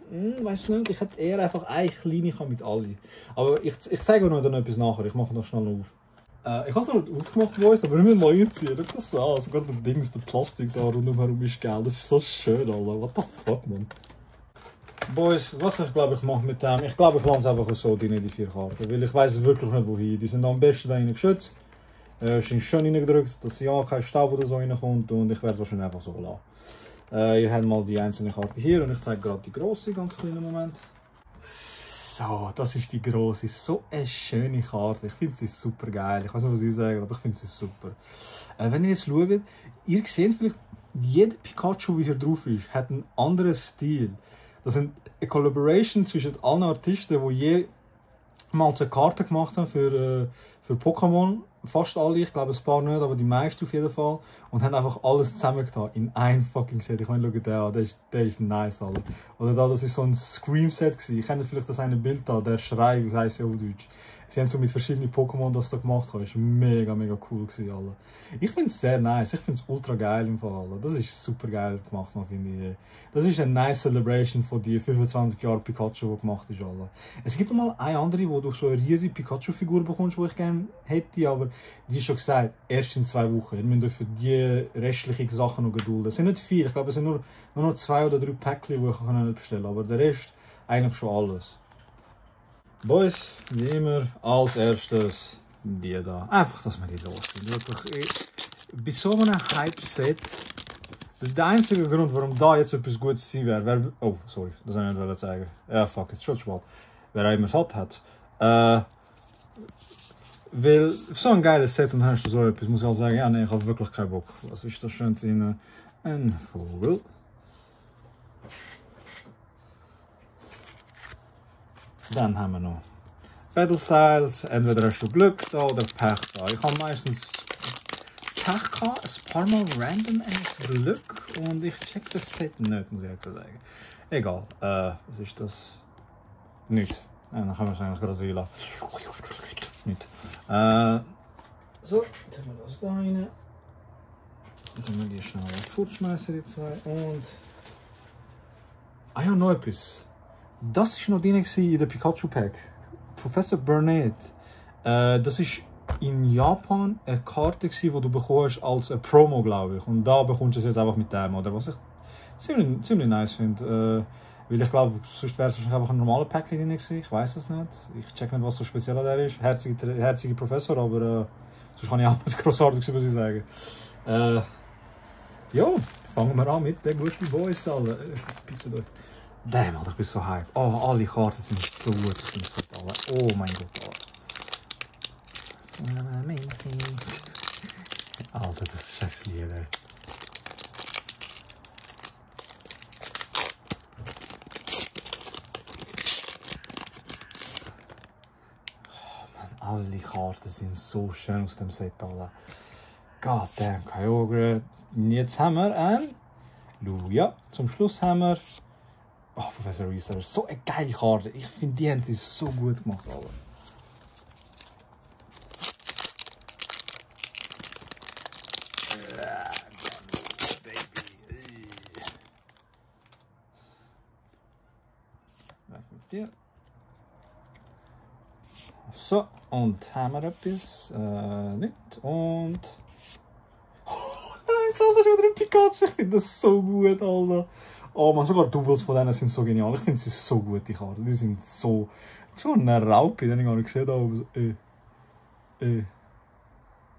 weiß nicht, ich hätte eher einfach eine kleine mit allen. Aber ich zeige euch noch etwas nachher, ich mache noch schnell auf. Ich habe es noch nicht aufgemacht, Boys, aber wir müssen mal einziehen. Schau das an, sogar der Plastik da rundherum ist geil. Das ist so schön, Alter. What the fuck, man. Boys, was ich glaube ich mache mit dem, ich glaube ich lasse einfach so die 4 Karten, weil ich weiß wirklich nicht wohin. Die sind am besten da geschützt, sind schön reingedrückt, dass ja kein Staub oder so reinkommt und ich werde es wahrscheinlich einfach so lassen. Ihr habt mal die einzelne Karte hier und ich zeige gerade die grosse, ganz kleinen Moment. So, das ist die grosse, so eine schöne Karte, ich finde sie super geil, ich weiß nicht was ich sagen, aber ich finde sie super. Wenn ihr jetzt schaut, ihr seht vielleicht, jeder Pikachu, der hier drauf ist, hat einen anderen Stil. Das sind eine Collaboration zwischen allen Artisten, die jemals eine Karte gemacht haben für Pokémon. Fast alle, ich glaube ein paar nicht, aber die meisten auf jeden Fall. Und haben einfach alles zusammengetan in ein fucking Set. Ich meine, schaut den an, der ist nice, Alter. Oder da, das ist so ein Scream-Set gewesen. Ich kenne vielleicht das eine Bild da, der Schrei, wie heisst ja auf Deutsch. Sie haben so mit verschiedenen Pokémon das da gemacht. Das war mega, mega cool gewesen, Alter. Ich finde es sehr nice, ich finde es ultra geil im Fall, Alter. Das ist super geil gemacht, finde ich. Das ist eine nice Celebration von die 25 Jahre Pikachu, die gemacht ist, Alter. Es gibt noch mal eine andere, wo du so eine riesige Pikachu-Figur bekommst, die ich gerne hätte, aber wie schon gesagt, erst in 2 Wochen. Wir müssen für die restlichen Sachen noch gedulden. Es sind nicht viele, ich glaube es sind nur noch 2 oder 3 Päckchen, die ich bestellen kann, aber der Rest eigentlich schon alles. Boys, wie immer, als erstes die da. Einfach, dass wir die los sind. Wirklich, bei so einem Hype-Set, der einzige Grund, warum da jetzt etwas Gutes sein wäre, oh, sorry, das wollte ich nicht sagen. Ja, fuck, it's schon spät. Wer auch immer satt hat. Weil, so ein geiles Set und dann hast du so etwas, muss ich auch sagen, ja, nee, ich habe wirklich keinen Bock. Was ist das schön in ein Vogel? Dann haben wir noch Battle Styles, entweder hast du Glück da oder Pech da. Ich habe meistens Pech gehabt, ein paar Mal random ein Glück und ich check das Set nicht, muss ich sagen. Egal, was ist das? Nicht. Dann können wir es eigentlich gerade sehen lassen. Nicht. So, jetzt haben wir das da rein. Dann können wir die schnell fortschmeißen, die 2. Und. Ah ja, noch etwas. Das war noch drin in der Pikachu Pack. Professor Burnett. Das war in Japan eine Karte, die du bekommst als eine Promo, glaube ich. Und da bekommst du es jetzt einfach mit dem, oder? Was ich ziemlich nice finde. Weil ich glaube, sonst wäre es wahrscheinlich einfach ein normaler Packling drin gewesen. Ich weiß es nicht. Ich check nicht, was so speziell an der ist. Herzige Professor, aber sonst kann ich auch nicht großartig was ich sagen. Ja, fangen wir an mit den guten Boys, alle. Pizza euch. Damn, Alter, ich bin so hyped. Oh, alle Karten sind so gut. Ich finde es alle. Oh mein Gott, Alter. Alter, das ist scheiß Lied, ey. Alle Karten sind so schön aus dem Set, Alter. God damn, Kyogre. Jetzt haben wir ein Lugia. Zum Schluss haben wir. Oh, Professor Research. So eine geile Karte. Ich finde, die haben sie so gut gemacht, Alter. Weg mit dir. So, und haben wir etwas? Nicht. Und. Oh, nice, Alter, schon wieder ein Pikachu. Ich finde das so gut, Alter. Oh man, sogar Doubles von denen sind so genial. Ich finde sie so gut, die Karten. Die sind so. So eine Raupe, den ich gar nicht gesehen habe. So,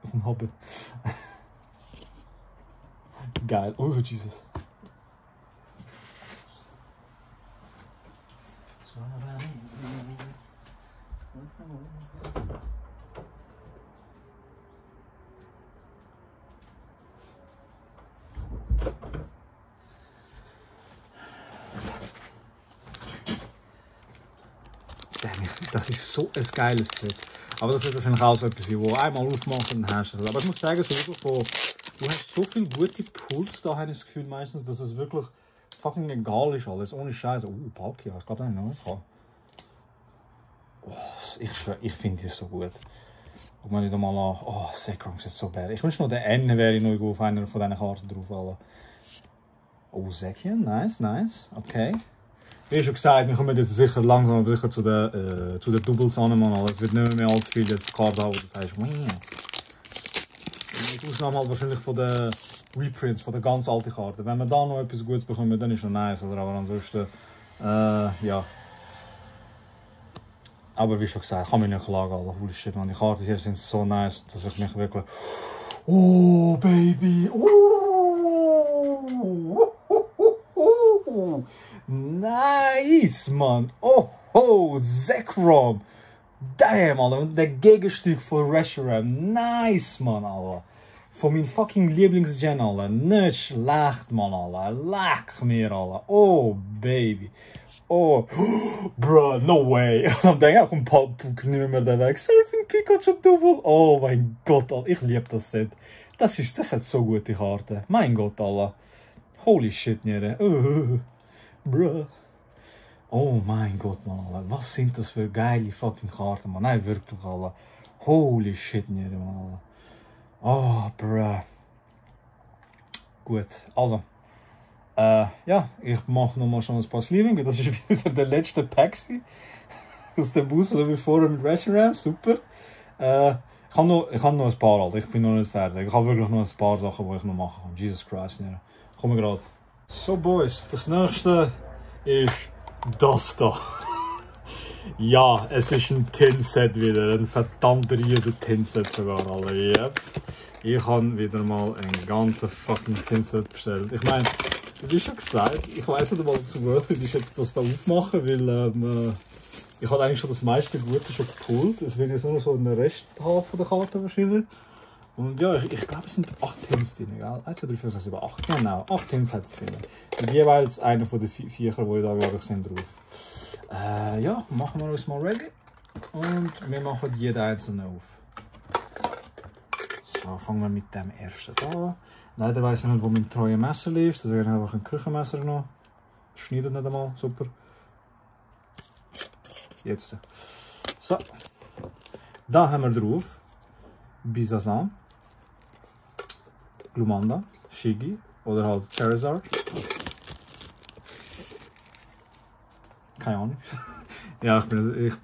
auf dem Hubble. Geil. Oh, Jesus. Das ist so ein geiles Set. Aber das ist wahrscheinlich auch so etwas, wo einmal aufmachen und dann hast du es. Aber ich muss sagen, du hast so viele gute Pulls da, habe ich das Gefühl meistens, dass es wirklich fucking egal ist alles. Ohne Scheiße. Oh, Palkia, ich glaube, den habe ich noch nicht. Oh, ich finde die so gut. Guck mal nicht mal an. Oh, Zekrom ist so bad. Ich wünsche noch den N wäre ich noch auf einer von diesen Karten drauf. Alle. Oh, Zekien, nice, nice. Okay. Wie schon gesagt, wir kommen jetzt sicher langsam aber sicher zu den Doubles an, Mann. Es wird nicht mehr allzu viel jetzt Karten haben, wo du sagst, mit Ausnahme halt wahrscheinlich von den Reprints, von den ganz alten Karten. Wenn wir da noch etwas Gutes bekommen, dann ist es noch nice. Oder? Aber ansonsten Ja. Aber wie schon gesagt, ich kann mich nicht klagen, Alter. Holy shit, man. Die Karten hier sind so nice, dass ich mich wirklich... Oh, Baby! Oh! Nice, man! Oh, Zekrom! Damn, Alter! Der Gegenstück von Reshiram. Nice, man, Alter! Von meinem fucking Lieblingsgen, Alter. Nicht schlecht, man, Alter. Leck mir, Alter. Oh, Baby! Oh, bro, no way. Dan denk ik, een paar niet meer daar weg. Surfing Pikachu Double. Oh mein Gott, Alter. Ich liebe das Set. Das hat so gute Karten. Mein Gott, Alter. Holy shit, Nere. Bro. Oh mein Gott, man, Alter. Was sind das für geile fucking Karten, man. Nein, wirklich, Alter. Holy shit, Nere, man, Alter. Oh, bro. Gut, also. Ja, ich mache nochmal schon ein paar Sleeving. Das ist wieder der letzte Pack aus dem Bus, so wie vorher mit Reshiram. Super. Ich habe noch ein paar, Alter. Ich bin noch nicht fertig. Ich habe wirklich noch ein paar Sachen, die ich noch machen kann. Jesus Christ, ja. Kommen wir gerade. So, Boys, das nächste ist das da. Ja, es ist ein Tin-Set wieder. Ein verdammt riesiger Tin-Set sogar, Alter. Yep. Ich habe wieder mal ein ganzes fucking Tin-Set bestellt. Ich meine, wie schon gesagt, ich weiß nicht mal, ob es worth it ist, jetzt das da aufmachen, weil ich habe eigentlich schon das meiste Gute schon gepult. Es wird jetzt nur noch so einen Rest haben von der Karte wahrscheinlich. Und ja, ich glaube, es sind 8 Tins drin, gell? 1, 2, 3, 4, 5, 6, 7, 8. Genau, 8 Tins hat es drin. Und jeweils einer von den Viecher, die da glaube ich sind drauf. Ja, machen wir uns mal ready. Und wir machen jeden einzelnen auf. So, fangen wir mit dem ersten an. Leider weiss ich nicht, wo mein treues Messer ist. Deswegen habe ich ein Küchenmesser genommen. Das schneidet nicht einmal. Super. Jetzt. So. Da haben wir drauf Bisasam, Glumanda, Shiggy oder halt Charizard. Keine Ahnung. Ja, ich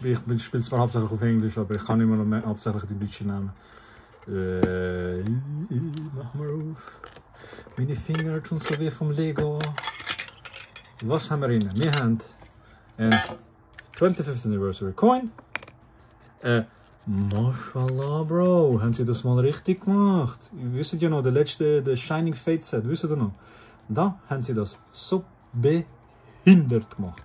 spiele zwar hauptsächlich auf Englisch, aber ich kann immer noch mehr, hauptsächlich die deutschen Namen. Mach mal auf. Meine Finger tun so wie vom Lego. Was haben wir rein? Wir haben ein 25th Anniversary Coin. Mashallah, Bro. Haben sie das mal richtig gemacht? Ihr wisst ja noch, der letzte, der Shining Fate Set, wisst ihr noch? Da haben sie das so behindert gemacht.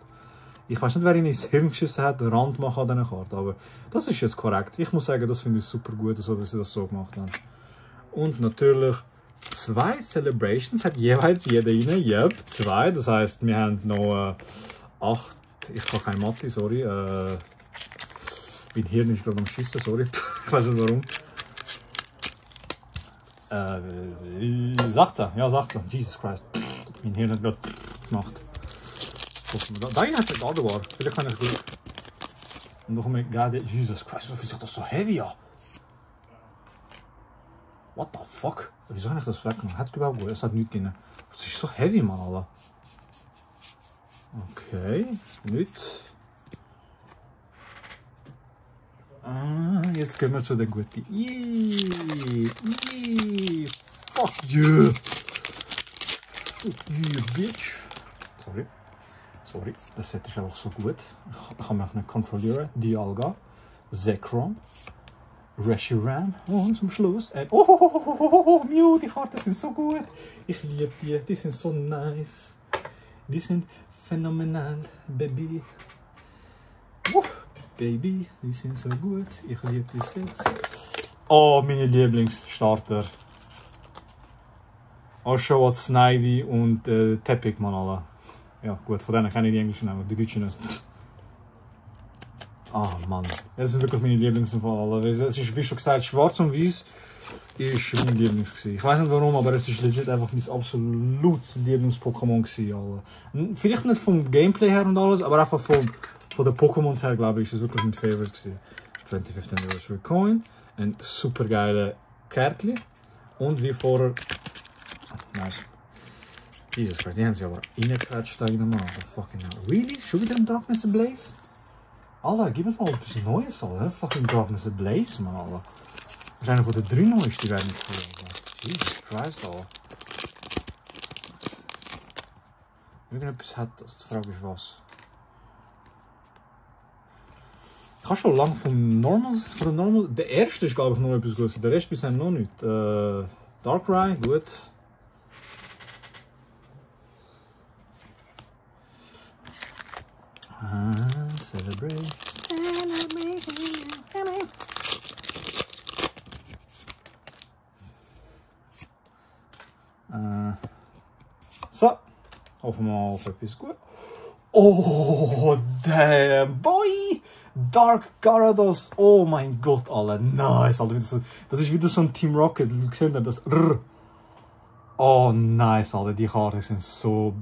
Ich weiß nicht, wer ihnen ins Hirn geschissen hat, den Rand machen an dieser Karte, aber das ist jetzt korrekt. Ich muss sagen, das finde ich super gut, so, dass sie das so gemacht haben. Und natürlich 2 Celebrations hat jeweils jeder rein. Yep, 2. Das heisst, wir haben noch 8. Ich kann kein Mathe, sorry. Mein Hirn ist gerade am Schissen, sorry. Ich weiß nicht warum. 16. Ja, 16. Jesus Christ. Mein Hirn hat gerade gemacht. Da hat es gerade war. Vielleicht kann ich durch. Und noch mehr gerade. Jesus Christ, wieso ist das so heavy? What the fuck? Wieso habe ich das weggenommen? Hat es überhaupt gut? Es hat nichts drin. Das ist so heavy, Mann, Alter. Okay, nichts. Jetzt gehen wir zu der guten. Fuck you! You bitch! Sorry, das Set ist einfach so gut. Ich kann mich nicht kontrollieren. Dialga, Zekrom, Reshiram und zum Schluss. Mew, die Karten sind so gut. Ich liebe die, die sind so nice. Die sind phänomenal, Baby. Baby, die sind so gut. Ich liebe die Sets. Oh, meine Lieblingsstarter. Oshawott, Snivy und Tepig, man, Alter. Ja, gut, von denen kenne ich die englischen Namen, die deutschen nicht. Ah, Mann. Das sind wirklich meine Lieblingsfall. Es ist, wie schon gesagt, schwarz und weiß ist mein Lieblings. Ich weiß nicht warum, aber es ist legit einfach mein absolutes Lieblings-Pokémon. Vielleicht nicht vom Gameplay her und alles, aber einfach von den Pokémons her, glaube ich, ist es wirklich mein Favorite. 25th Anniversary Coin, ein super geile Kärtchen und wie vorher. Nice. Jesus Christ, die haben sie aber reingequetscht da rein, Mann. Fucking hell. Really? Schon wieder ein Darkness Ablaze? Alter, gib uns mal etwas Neues, Alter. Fucking Darkness Ablaze, Mann, Alter. Das ist einer von den 3 Neuesten, die werden nicht verloren. Jesus Christ, Alter. Irgendetwas hat das, die Frage ist was. Ich habe schon lange von der Normal. Der erste ist, glaube ich, noch etwas Gutes. Der Rest bisher noch nicht. Darkrai, gut. Celebration. So, hoffen wir mal auf etwas gut. Oh, damn, boy! Dark Gyarados, oh mein Gott, Alter, nice, Alter. Das ist wieder so ein Team Rocket, du siehst das Rrr. Oh, nice, Alter, die Karten sind so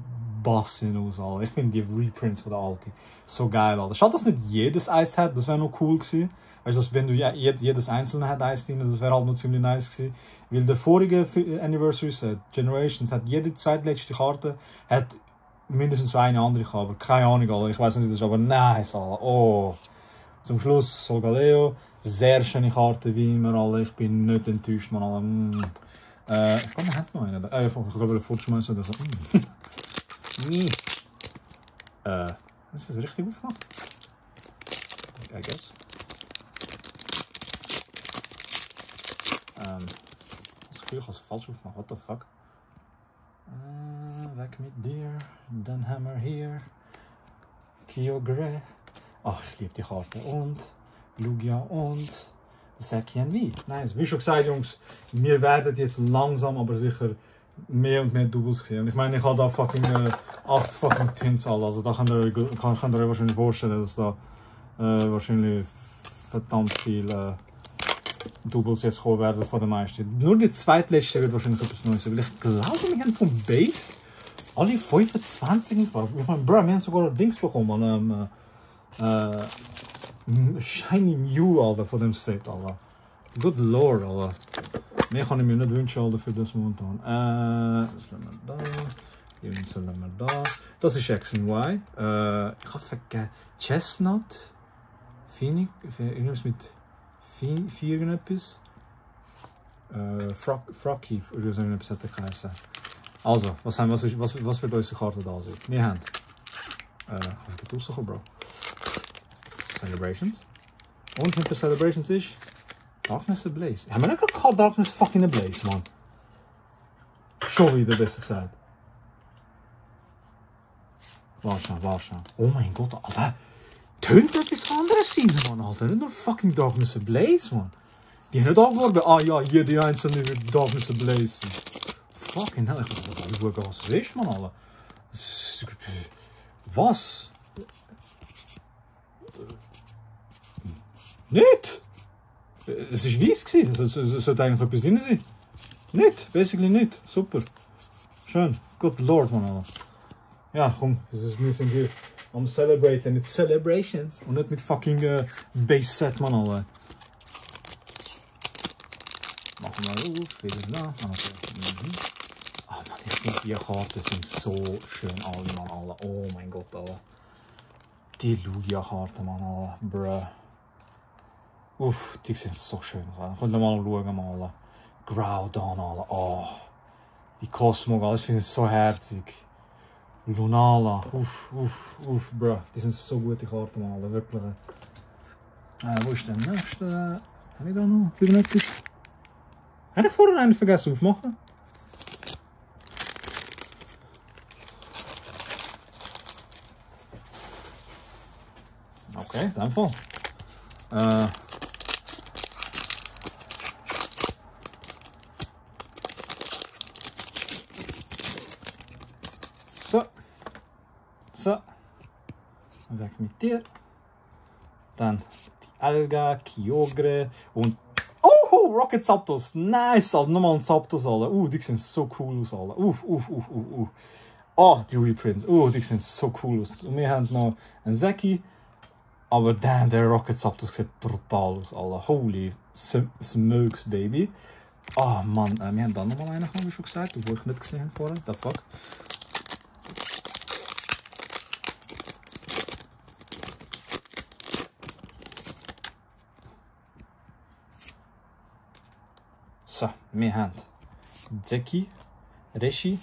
bassen aus, Alter. Ich finde die Reprints von der Alten so geil, Alter. Schade, dass nicht jedes Eis hat, das wäre noch cool gewesen. Weißt du, wenn du jedes einzelne hat Eis drin, das wäre halt noch ziemlich nice gewesen. Weil der vorige Anniversary Set, Generations, hat jede zweitletzte Karte, hat mindestens eine andere gehabt, aber keine Ahnung, Alter. Ich weiß nicht, das ist aber nice, Alter. Oh. Zum Schluss Solgaleo, sehr schöne Karte wie immer, Alter. Ich bin nicht enttäuscht, man, Alter. Ich glaube, man hat noch einen. Ich glaube, fortschmeißen oder so. Nee. Ist das richtig aufgemacht? I guess. Das Gefühl, ich habe es falsch aufgemacht. What the fuck? Weg mit dir. Dann haben wir hier Kyogre. Ach, ich liebe die Karte. Und Lugia und Zacian V. Nice. Wie schon gesagt, Jungs, wir werden jetzt langsam, aber sicher mehr und mehr Doubles sehen. Und ich meine, ich habe da fucking 8 fucking Tints alle. Also da könnt ihr euch wahrscheinlich vorstellen, dass da wahrscheinlich verdammt viel Doubles jetzt kommen werden von den meisten. Nur die zweitletzte wird wahrscheinlich etwas Neues sein. Weil ich glaube, wir haben vom Base alle 25 nicht. Ich meine, bro, wir haben sogar Dings bekommen. Shiny Mew, Alter, von dem Set, Alter. Good Lord, Alter. Mehr kann ich mir nicht wünschen, Alter, für das momentan. Das lassen wir da. Hier lassen wir da. Das ist X und Y. Ich habe vergessen. Chestnut. Phoenix. Irgendwas mit 4 etwas. Frocky, oder so etwas hat er geheißen. Also, was wird unsere Karte da sein? Wir haben. Kannst du rauskommen, Bro? Celebrations. Und hinter Celebrations ist Darkness Ablaze. Haben wir nicht gerade Darkness fucking Ablaze, man? Schon wieder besser gesagt. Warte. Oh mein Gott, Alter. Tönt etwas anderes sein, man, Alter. Nicht nur fucking Darkness Ablaze, man. Die haben nicht angeworben, ja, jede einzelne wird Darkness Ablaze. Fucking hell, ich weiß nicht, was das ist, man, Alter. Was? Nicht! Es war weiss, es sollte eigentlich etwas drin sein. Nicht, basically nicht. Super. Schön. Good Lord, man, Alter. Ja, komm, wir sind hier am Celebraten mit Celebrations und nicht mit fucking Base Set, man, Alter. Machen wir auf, wieder nach. Ah, man, ich finde die Karten sind so schön, alle, man, Alter. Oh mein Gott, Alter. Die Lugia-Karten, man, Alter. Bruh. Uff, die sind so schön. Könnt ihr mal schauen, mal. Groudon, alle. Oh. Die Cosmo, das finde ich so herzig. Lunala, uff, bro. Die sind so gute Karten, mal. Wirklich. Wo ist der nächste? Habe ich da noch irgendetwas? Habe ich vorhin einen vergessen aufmachen? Okay, in dem Fall. So, weg mit dir. Dann die Alga, Kyogre und oh, Rocket Zapdos. Nice, Alter. Nochmal ein Zapdos, Alter. Die sehen so cool aus, Alter. Oh, die Reprints. Die sehen so cool aus. Und wir haben noch einen Zeki. Aber damn, der Rocket Zapdos sieht brutal aus, Alter. Holy smokes, baby. Oh Mann, wir haben da nochmal einen, habe ich schon gesagt, obwohl ich nicht gesehen habe vorher. The fuck. So, wir haben Zeki, Reshi,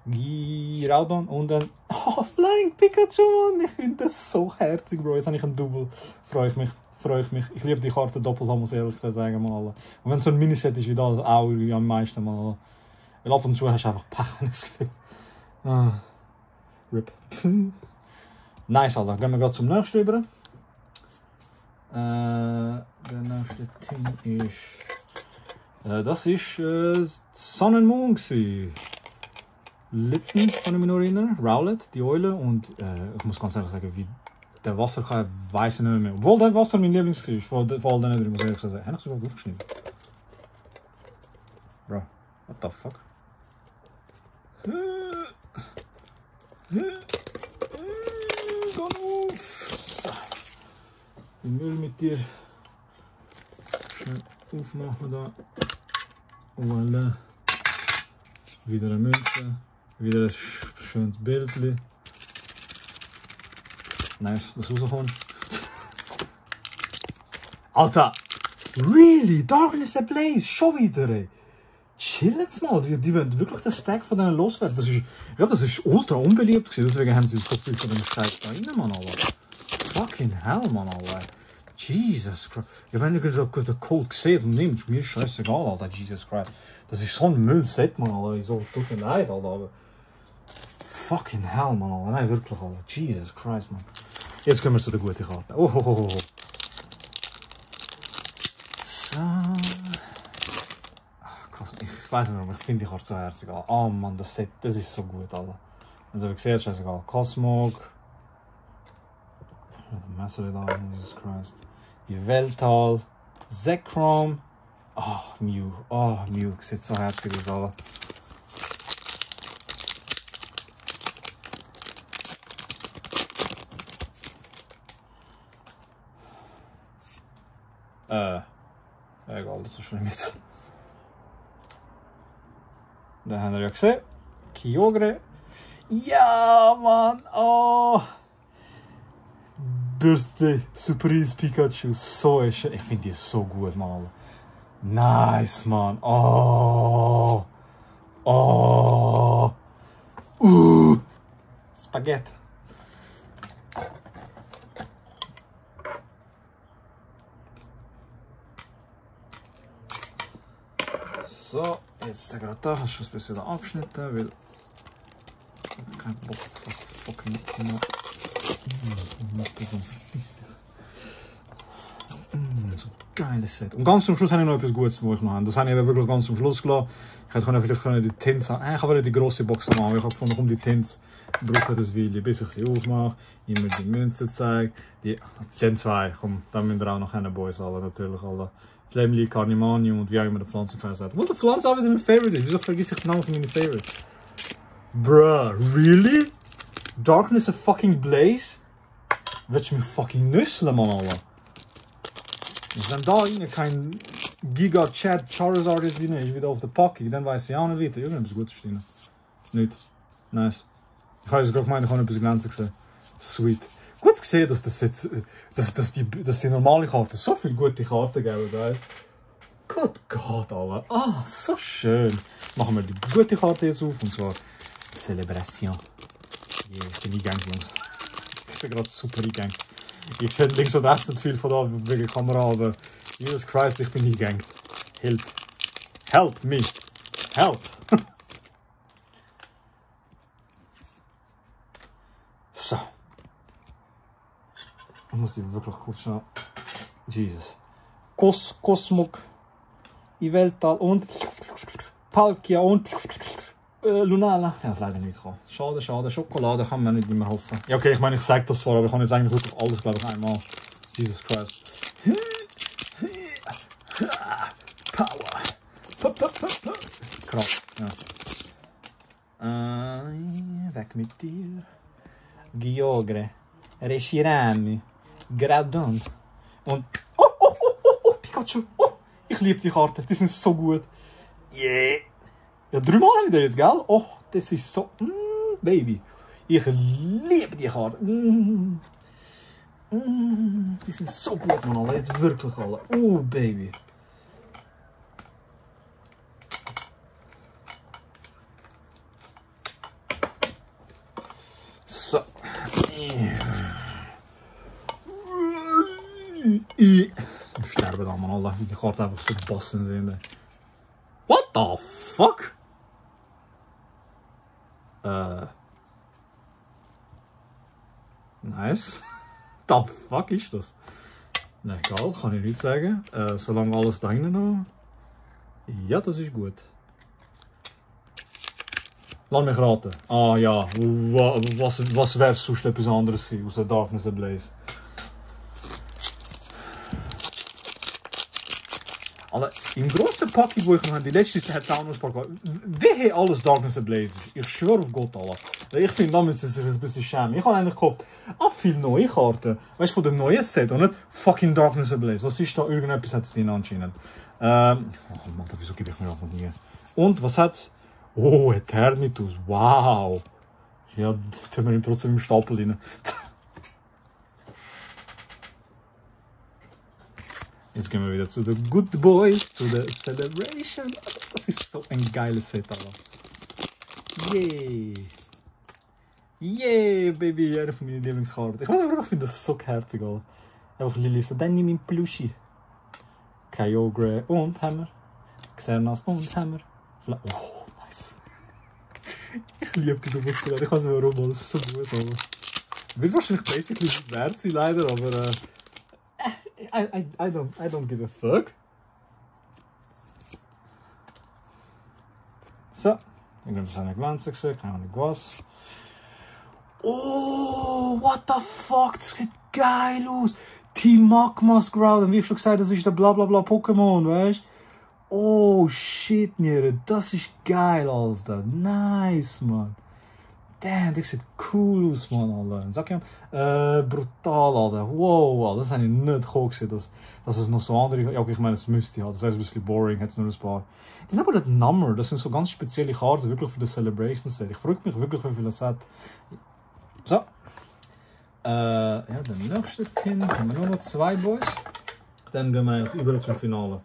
Groudon und dann Oh, Flying Pikachu, Mann. Ich finde das so herzig, Bro. Jetzt habe ich einen Double. Freue ich mich. Ich liebe die Karte doppelt, muss ich ehrlich gesagt sagen, mal. Und wenn es so ein Miniset ist wie das, auch am meisten, mal. Weil ab und zu hast du einfach Pech, habe ich das Gefühl. RIP. Nice, Alter. Gehen wir gerade zum nächsten über. Der nächste Ding ist... das ist Sun and Moon gewesen. Lipton, kann ich mich noch erinnern. Rowlet, die Eule. Und ich muss ganz ehrlich sagen, wie der Wasserkai weiß ich nicht mehr. Obwohl der Wasser mein Lieblings ist, von all den drei, muss ich ehrlich sagen. Habe ich sogar aufgeschnitten. Bro, what the fuck? Geh auf! So. Den Müll mit dir. Schön aufmachen da. Voilà. Wieder eine Münze. Wieder ein schönes Bildchen. Nice, dass du rauskommt. Alter! Really? Darkness Ablaze? Schon wieder, ey! Chill jetzt mal, die wollen wirklich den Stack von denen loswerden. Ich glaube, das ist ultra unbeliebt gewesen, deswegen haben sie das Kopf von dem Scheiß da rein, Mann, Alter. Fucking hell, Mann, Alter. Jesus Christ. Ja, wenn du so den Code gesehen und nimmst, mir ist scheißegal, Alter, Jesus Christ. Das ist so ein Müllset, Mann, Alter. So, tut mir leid, Alter, aber... Fucking hell, Mann, Alter. Nein, wirklich, Alter. Jesus Christ, Mann. Jetzt kommen wir zu der guten Karte. Oh. So... Ich weiß nicht, aber ich finde die Karte so herzig. Oh Mann, das Set, das ist so gut, Alter. Also, wie gesagt, scheißegal. Cosmog. Messer da, Jesus Christ. Yveltal. Zekrom. Oh, Mew. Oh, Mew. Sieht so herzig aus, Alter. Egal, das ist schlimm jetzt. Den haben wir ja gesehen. Kyogre. Ja, Mann. Oh. Birthday Surprise Pikachu. So schön. Ich finde die so gut, Mann. Nice, Mann. Oh. Spaghetti. So, jetzt gerade da, hast du ein bisschen angeschnitten, weil ich keinen Bock auf fucking so geiles Set. Und ganz zum Schluss habe ich noch etwas Gutes, was ich noch habe. Das habe ich wirklich ganz zum Schluss gelassen. Ich hätte vielleicht die Tints haben. Ich habe die grosse Box machen, aber ich habe gefunden, um die Tints brauche ich das Willi, bis ich sie aufmache, immer die Münze zeige. Die Gen 2, komm, da müssen wir auch noch keine Boys alle, natürlich alle. Flamely, Carnimani und wie auch immer der Pflanzenkreis hat. Wo der Pflanze auch wieder mein Favorite ist. Wieso vergesse ich den Namen von meinem Favorite? Bruh, really? Darkness a fucking Blaze? Willst du mich fucking nüsseln, Mann, Alter? Wenn da rein kein Giga Chat Charizard ist drin, ist wieder auf der Packung, dann weiß ich auch nicht weiter. Irgendetwas Gutes drin. Nicht. Nice. Ich habe gerade gemeint, ich habe etwas glänzen gesehen. Sweet. Gut gesehen, dass das jetzt, dass die normale Karte so viele gute Karten geben, ey. Good God, Alter. Ah, so schön. Machen wir die gute Karte jetzt auf, und zwar Celebration. Yeah, ich bin eingegangen, Jungs. Ich bin gerade super eingegangen. Ich finde links und rechts nicht viel von da wegen der Kamera, aber Jesus Christ, ich bin eingegangen. Help. Help me. Help. So. Ich muss die wirklich kurz schauen. Jesus. Cosmog, Yveltal und Palkia und Lunala. Ja, leider nicht gekommen. Schade, schade. Schokolade kann man nicht immer hoffen. Ja, okay, ich meine, ich sage das vorher, aber ich kann jetzt eigentlich wirklich alles, glaube ich, einmal. Jesus Christ. Power. Krass, ja. Weg mit dir. Kyogre. Reshiram. Groudon. Und... Oh, Pikachu. Oh, ich liebe die Karten. Die sind so gut. Yeah. Ja, 3 Mal habe ich den jetzt, gell? Oh, das ist so... Baby. Ich liebe die Karten. Die sind so gut, Mann. Jetzt wirklich alle. Oh, Baby. Wir sterben da, man, Alter. Wie die Karte einfach so bassen sind. What the fuck? Nice. The fuck ist das? Na egal, kann ich nicht sagen. Solange alles da hinten noch. Ja, das ist gut. Lass mich raten. Ah ja, was wäre sonst etwas anderes gewesen, außer Darkness Ablaze? Alter, im grossen Paket, wo ich noch die letzte Zeit Soundpack war, wie alles Darkness Ablaze ist. Ich schwöre auf Gott, Alter. Ich finde, da müssen sie sich ein bisschen schämen. Ich habe eigentlich gehofft, viele neue Karten. Weißt du, von dem neuen Set und nicht fucking Darkness Ablaze. Was ist da? Irgendetwas hat es drin anscheinend. Oh Mann, wieso gebe ich mir auch noch nie? Und was hat's? Oh, Eternitus. Wow. Ja, tun wir ihm trotzdem im Stapel rein. Jetzt gehen wir wieder zu den Good Boys, zu der Celebration. Das ist so ein geiles Set, Alter. Yay! Yay, Baby! Eine von meinen Lieblingskarten. Ich weiß nicht, ich finde das so herzig, Alter. Einfach Lily so, dann nimm ich Plushie. Kyogre und Hammer. Xernas und Hammer. Oh, nice. Ich liebe diese Muster. Ich weiß nicht warum, aber das ist so gut, Alter. Wird wahrscheinlich basically nicht wert sein, leider, aber I don't give a fuck. So, ich glaube, das eine Glanze gesehen, keine Ahnung was. Oh, what the fuck, das sieht geil aus. Team Magmas Ground, wie ich schon gesagt, das ist der blablabla Pokémon, weißt du? Oh shit, Niere, das ist geil, Alter. Nice, man. Damn, das sieht cool aus, man, Alter. Sag ich brutal, Alter. Wow, Alter. Das habe ich nicht gesehen, dass es noch so andere... Ja, okay, ich meine, es müsste halt. Das ist ein bisschen boring, hat es nur ein paar. Das ist aber das Nummer. Das sind so ganz spezielle Karten, wirklich für die Celebration Set. Ich frage mich wirklich, wie viel es hat. So. Ja, der nächste Kind. Haben wir nur noch 2 Boys. Dann gehen wir über zum Finale.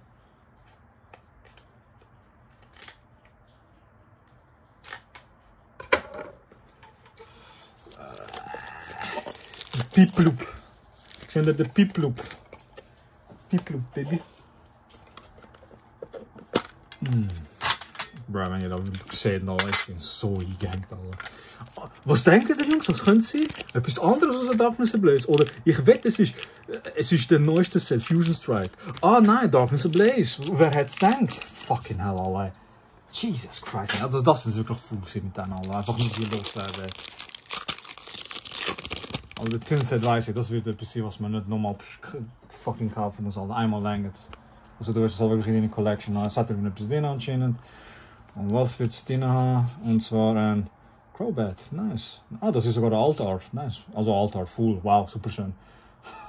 Piploop. Ik zeg dat de Piploop. Piploop, baby. Bro, wenn ihr da seht, da ist ihn so gehängt, Alter. Was denken ihr, Jungs? Was könnte es sein? Etwas anderes als ein Darkness Ablaze? Oder ich wette, es ist der neueste Set, Fusion Strike. Ah nein, Darkness Ablaze. Wer hätte es gedacht? Fucking hell, Alter. Jesus Christ. Also, das ist wirklich cool mit denen, Alter. Einfach nicht hier loswerden. Aber der Tinset weiss ich, das wird etwas sein, was man nicht nochmal fucking kaufen muss. Also einmal länger. Also du hast es wirklich in deine Collection. Es hat irgendetwas drin anscheinend. Und was wird es drin haben? Und zwar ein Crobat. Nice. Ah, das ist sogar ein Altart. Nice. Also Altart, full. Wow, super schön.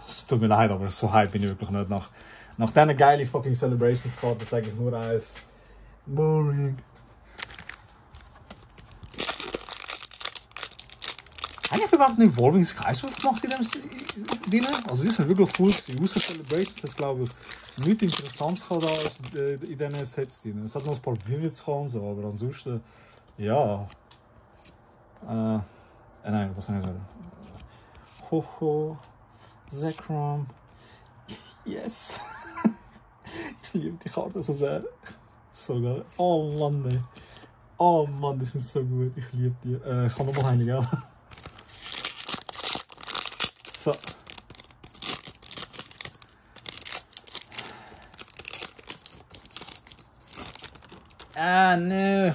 Es tut mir leid, aber so hype bin ich wirklich nicht. Nach diesen geilen fucking Celebrations-Karten sage ich nur eins. Boring. Eigentlich habe ich überhaupt einen Evolving Skyward gemacht in dem drin. Also die sind wirklich cool. Außer Celebrations, das glaube ich nichts Interessantes da in diesen Sets drin. Es hat noch ein paar Vivids und so, aber ansonsten, ja. Nein, was soll ich sagen? Ho-Ho, Zekrom. Yes! Ich liebe die Karte so sehr. So geil. Oh Mann, ey. Oh Mann, die sind so gut. Ich liebe die. Ich kann nochmal eine, gell? So. Ah, nee.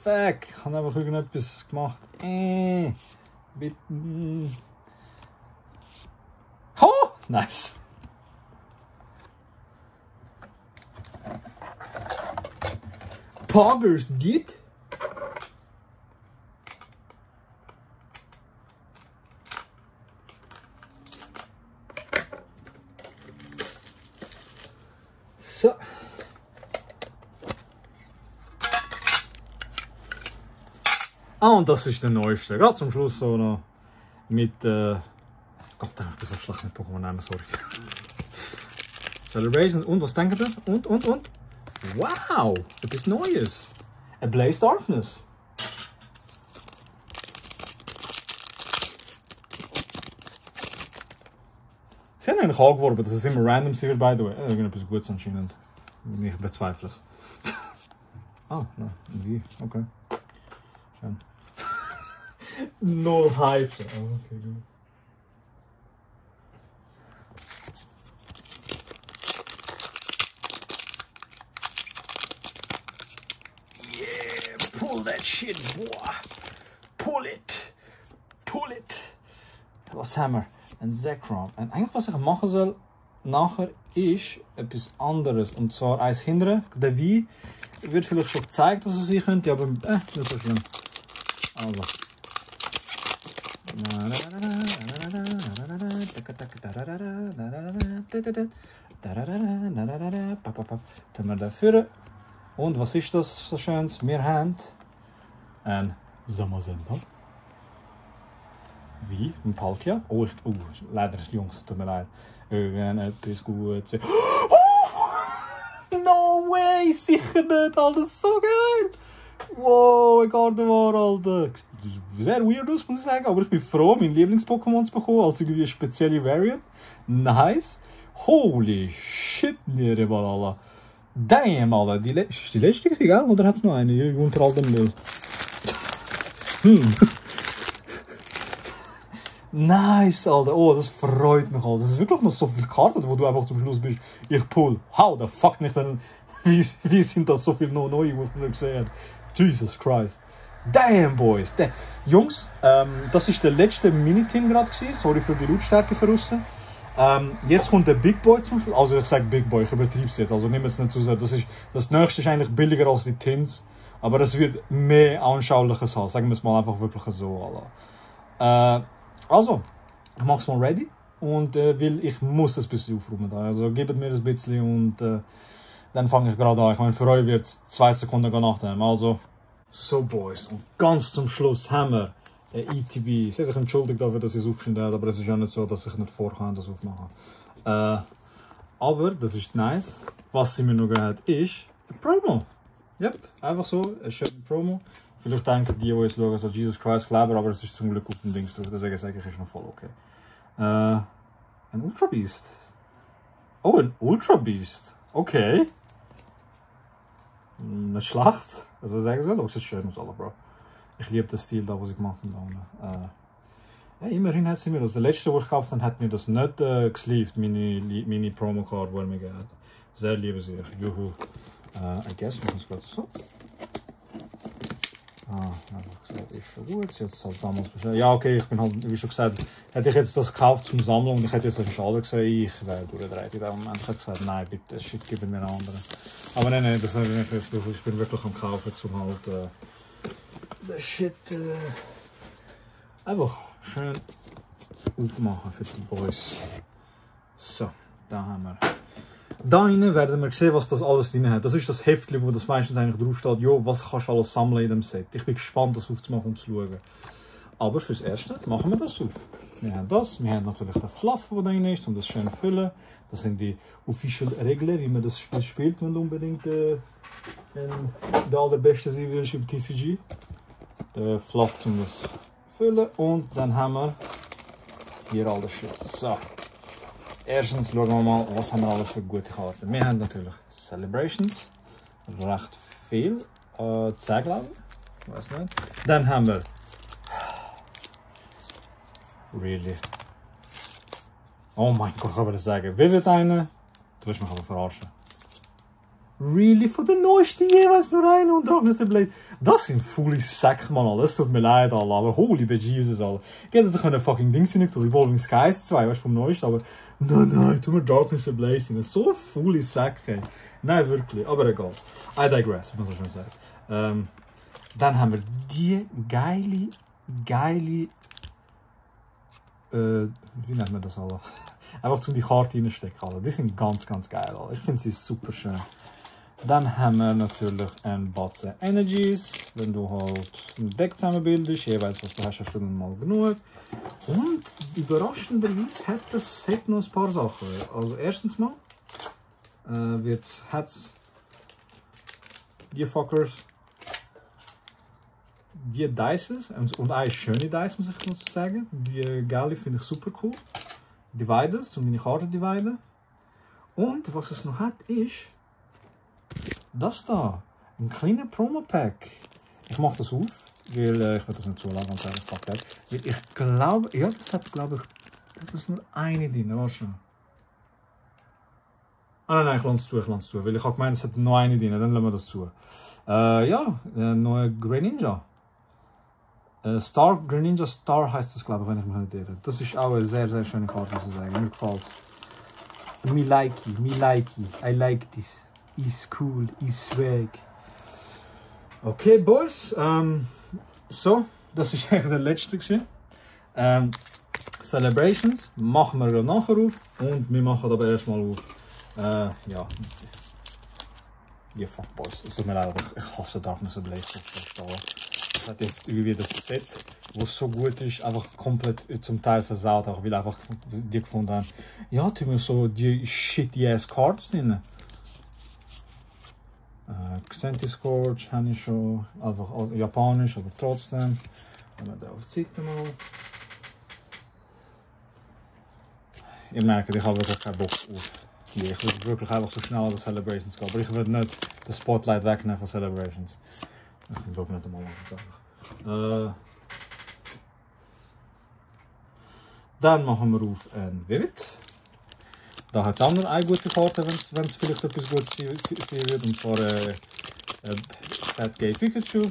Fuck. Ich habe einfach irgendetwas gemacht. Bitte. Oh! Nice. Poggers, geht? So. Ah, und das ist der neueste. Gerade zum Schluss so noch mit. Gott, ich bin so schlecht mit Pokémon nehmen, sorry. Celebration. Und was denkt ihr? Und? Wow! Etwas Neues! A Blaze Darkness! Seht Sie haben eigentlich angeworben, dass es immer random wird, by the way. Irgendetwas Gutes anscheinend. Ich bezweifle es. Ah, nein, wie? Okay. Schön. Null Hype. Oh, okay, gut. Yeah, pull that shit, boy. Pull it. Pull it. Was haben wir? Ein Zekrom. Und eigentlich, was ich machen soll, nachher ist etwas anderes. Und zwar eins hinterher. Der Wein wird vielleicht schon gezeigt, was er sein könnte, aber nicht so schlimm. Also. Dann wir dafür. Und was ist das so schönes? Wir haben ein Sommersender. Wie? Ein Palkia? Oh, leider, Jungs, tut mir leid. Irgendetwas Gutes. No way! Sicher nicht, Alter, so geil! Wow, Gardevoir, Alter. Sehr weird aus, muss ich sagen, aber ich bin froh, mein Lieblings-Pokémon zu bekommen, als irgendwie eine spezielle Variant. Nice. Holy shit, Nierebal, Alter. Damn, Alter. Ist die letzte gewesen, gell? Oder hat es noch eine? Hier unter all dem Müll. Nice, Alter. Oh, das freut mich, Alter. Das ist wirklich noch so viele Karten, wo du einfach zum Schluss bist. Ich pull. How the fuck nicht dann? Wie sind das so viele neue, die ich nicht gesehen habe? Jesus Christ. Damn, Boys. Damn. Jungs, das ist der letzte Mini-Team gerade gewesen. Sorry für die Lautstärke von außen. Jetzt kommt der Big Boy zum Schluss. Also ich sage Big Boy, ich übertreibe es jetzt. Also nimm es nicht zu sehr. Das nächste ist eigentlich billiger als die Tins. Aber es wird mehr Anschauliches haben. Sagen wir es mal einfach wirklich so, Alter. Also, ich mache es mal ready und weil ich muss ein bisschen aufräumen da. Also gebt mir ein bisschen und dann fange ich gerade an. Ich meine, für euch wird es 2 Sekunden nachnehmen. Also, so Boys, und ganz zum Schluss haben wir ein ETB. Ich sehe sich entschuldigt dafür, dass ich es aufgeschnitten habe, aber es ist ja nicht so, dass ich nicht vorhabe, das aufmachen. Aber, das ist nice. Was sie mir noch gegeben hat, ist ein Promo. Yep, einfach so, ein schöner Promo. Vielleicht denken die jetzt schauen, so Jesus Christ Kleber, aber es ist zum Glück auf dem Dings drauf, deswegen sage ich, ist noch voll okay. Ein Ultra Beast. Oh, ein Ultra Beast. Okay. Eine Schlacht. Also sagen sie, das ist schön aus alle, Bro. Ich liebe den Stil da, was ich gemacht habe. Ja, immerhin hat sie mir das. Der letzte, was ich gekauft habe, hat mir das nicht gesleeved, meine Promo-Card, die er mir gegeben hat. Sehr liebe sie. Juhu. I guess, wir müssen es so. Das ist schon gut. Jetzt halt damals bestellt. Ja, okay, ich bin halt, wie schon gesagt, hätte ich jetzt das gekauft zum Sammeln und ich hätte jetzt einen Schaden gesehen, ich wäre durchgedreht in dem Moment. Ich hätte gesagt, nein, bitte, shit, gib mir einen anderen. Aber nein, das habe ich nicht. Ich bin wirklich am Kaufen, um halt das Shit einfach schön aufmachen für die Boys. So, da haben wir. Da drinnen werden wir sehen, was das alles drin hat. Das ist das Heftchen, wo das meistens eigentlich drauf steht, jo, was kannst du alles sammeln in dem Set. Ich bin gespannt, das aufzumachen und zu schauen. Aber fürs Erste machen wir das auf. Wir haben das, wir haben natürlich den Fluff, der da drin ist, um das schön zu füllen. Das sind die Official Regeln, wie man das Spiel spielt, wenn du unbedingt der allerbeste sein willst über TCG. Der Fluff, um das zu füllen. Und dann haben wir hier all das Shit. So. Erstens schauen wir mal, was haben wir alles für gute Karten. Wir haben natürlich Celebrations, recht viel, 10 glaube ich, weiß nicht. Dann haben wir, really, oh mein Gott, ich kann das sagen, Vivid eine, du willst mich aber verarschen. Really, von der neuesten jeweils nur eine und Darkness Blade. Das sind fully Sack, Mann, das tut mir leid, Alter, aber holy bejesus, Alter. Ich hätte doch ein fucking Ding sein können, Evolving Skies 2, weißt du, vom neuesten, aber nein, tu mir Darkness Blade sein. So fully Sack, ey. Nein, wirklich, aber egal. I digress, muss man so schön sagen. Dann haben wir die geile, wie nennt man das, Alter? Einfach zum die Karte reinstecken, Alter. Die sind ganz geil, Alter. Ich finde sie super schön. Dann haben wir natürlich ein Batzen Energies, wenn du halt ein Deck zusammenbildest, jeweils was du hast du mal genug. Und überraschenderweise hat das Set noch ein paar Sachen. Also erstens mal hat es die Fuckers, die Dices und eine schöne Dice, muss ich noch sagen. Die Gali finde ich super cool. Dividers, um meine Karte zu dividen. Und was es noch hat, ist das da. Ein kleiner Promo-Pack. Ich mache das auf, weil ich will das nicht so lange ehrlich gesagt. Weil ich glaube, ja, das hat glaube ich, das ist nur eine drin, warte schon. Ah nein, ich lasse es zu, weil ich habe gemeint, es hat noch eine drin, dann lassen wir das zu. Ja, neue Greninja. Greninja Star heißt das, glaube ich, wenn ich mich nicht irre. Das ist auch eine sehr, sehr schöne Karte, muss ich sagen. Mir gefällt es. Me like it. I like this. Is cool, is swag. Okay, Boys. So, das ist eigentlich der letzte gewesen. Celebrations machen wir nachher auf. Und wir machen aber erstmal auf. Ja. Ja, fuck, Boys. Es tut mir leid, ich hasse Darkness Ablaze. Das hat jetzt irgendwie das Set, was so gut ist, einfach komplett zum Teil versaut, auch weil einfach die gefunden haben, ja, tun wir so die shitty ass Cards drin. Xantiscorch habe ich schon, einfach japanisch, aber trotzdem. Wenn wir da auf die Seite mal. Ihr merkt, ich habe wirklich keinen Bock auf die. Ich will wirklich einfach so schnell an die Celebrations gehen, aber ich will nicht das Spotlight wegnehmen von Celebrations. Ich will nicht einmal machen. Dann machen wir auf ein Vivid. Da hat es auch noch eine gute Karte, wenn es vielleicht etwas Gutes sein wird. Und zwar Fat Gay Pikachu.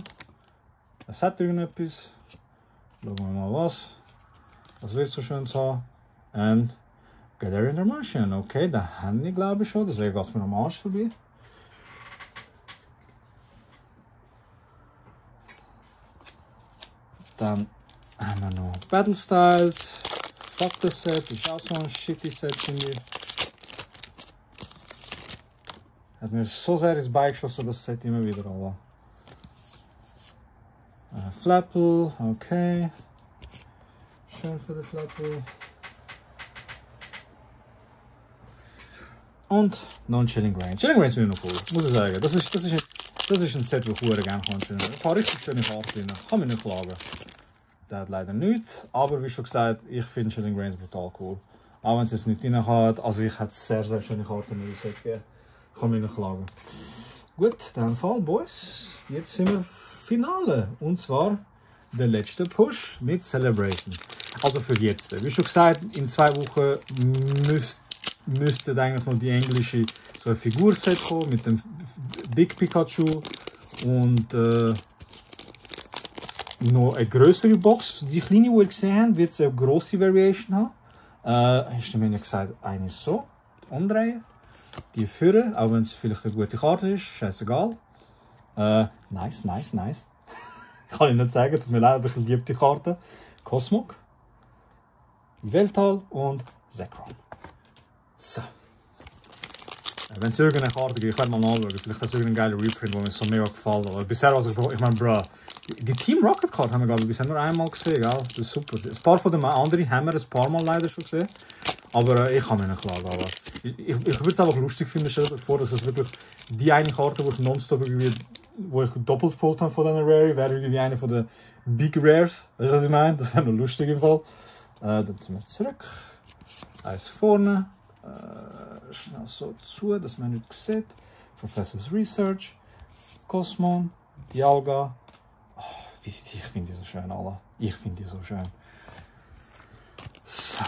Es hat irgendetwas. Schauen wir mal was. Was wird so schön haben. Und Galarian Darmanian. Okay, da haben wir glaube ich schon. Deswegen geht es mir am Arsch vorbei. Dann haben wir noch Battle Styles. Fuck das Set, ist auch so ein shitty Set, finde ich. Hat mir so sehr ins Bein geschossen, das Set immer wieder, alle. Flapple, okay. Schön für den Flapple. Und noch ein Chilling Reigns. Chilling Reigns finde ich noch cool, muss ich sagen. Das ist ein Set, das ich gerne kann. Ein paar richtig schöne Karten drin, kann mich nicht klagen. Der hat leider nichts, aber wie schon gesagt, ich finde Chilling Reigns brutal cool. Auch wenn es jetzt nicht drin hat, also ich hätte sehr, sehr schöne Karten in das Set gegeben. Kann mich nicht klagen. Gut, dann Fall, Boys. Jetzt sind wir Finale. Und zwar der letzte Push mit Celebration. Also für jetzt. Wie schon gesagt, in 2 Wochen müsste eigentlich noch die englische so ein Figurset kommen mit dem Big Pikachu und noch eine größere Box. Die kleine, die ihr gesehen habt, wird eine grosse Variation haben. Hast du mir gesagt, eine so, umdrehen, die führen, auch wenn es vielleicht eine gute Karte ist, scheißegal. Nice. Kann ich nicht sagen, tut mir leid, aber ich liebe die Karte. Cosmog, Weltall und Zekrom. So. Wenn es irgendeine Karte gibt, ich werde mal nachschauen, vielleicht hat es irgendeinen geilen Reprint, der mir so mega gefallen. Aber bisher, also ich meine, bruh, die Team Rocket Card haben wir, glaube ich, bisher nur einmal gesehen, gell? Das ist super. Ein paar von den anderen haben wir ein paar Mal leider schon gesehen. Aber ich kann mich nicht klagen. Aber ich würde es einfach lustig finden, stell dir vor, dass es wirklich die eine Karte, die ich nonstop irgendwie, wo ich doppelt geholt habe von diesen Rare, wäre irgendwie eine von den Big Rares. Weißt du, was ich meine? Das wäre noch lustig im Fall. Dann sind wir zurück. Eins vorne. Schnell so zu, dass man nicht sieht. Professor's Research. Cosmon. Dialga. Oh, ich finde die so schön, alle. Ich finde die so schön. So.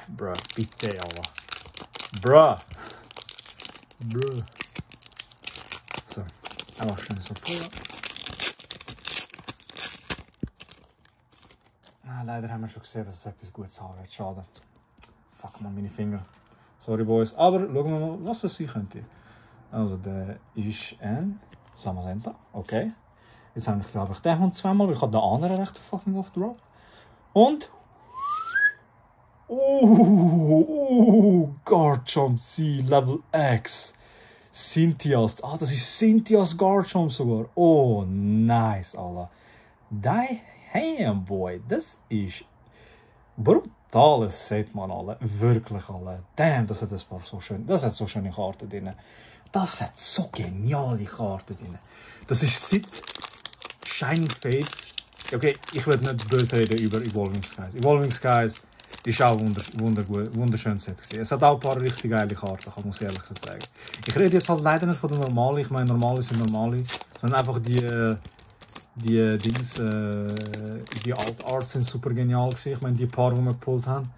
Bruh, bitte, alle. Bruh. So, einfach schön so vor. Leider haben wir schon gesehen, dass es etwas Gutes haben wird. Schade. Fuck man, meine Finger. Sorry, Boys. Aber schauen wir mal, was das sein könnte. Also, der ist ein Samazenta. Okay. Jetzt habe ich, glaube ich, den Hund zweimal, weil ich habe den anderen recht fucking oft drauf. Und. Garchomp C, Level X. Cynthias. Ah, das ist Cynthias Garchomp sogar. Oh, nice, Alter. Damn, boy, das ist brutales Set, man, alle. Wirklich, alle. Damn, das hat so schöne Karten drin. Das hat so geniale Karten drin. Das ist seit Shining Fates Okay, ich will nicht böse reden über Evolving Skies. Evolving Skies ist auch wunderschön Set. Es hat auch ein paar richtig geile Karten, muss ich ehrlich sagen. Ich rede jetzt halt leider nicht von der Normalen, ich meine Normale sind Normale, sondern einfach die Dings, die Alt Arts sind super genial gewesen. Ich meine die paar, die wir gepult haben.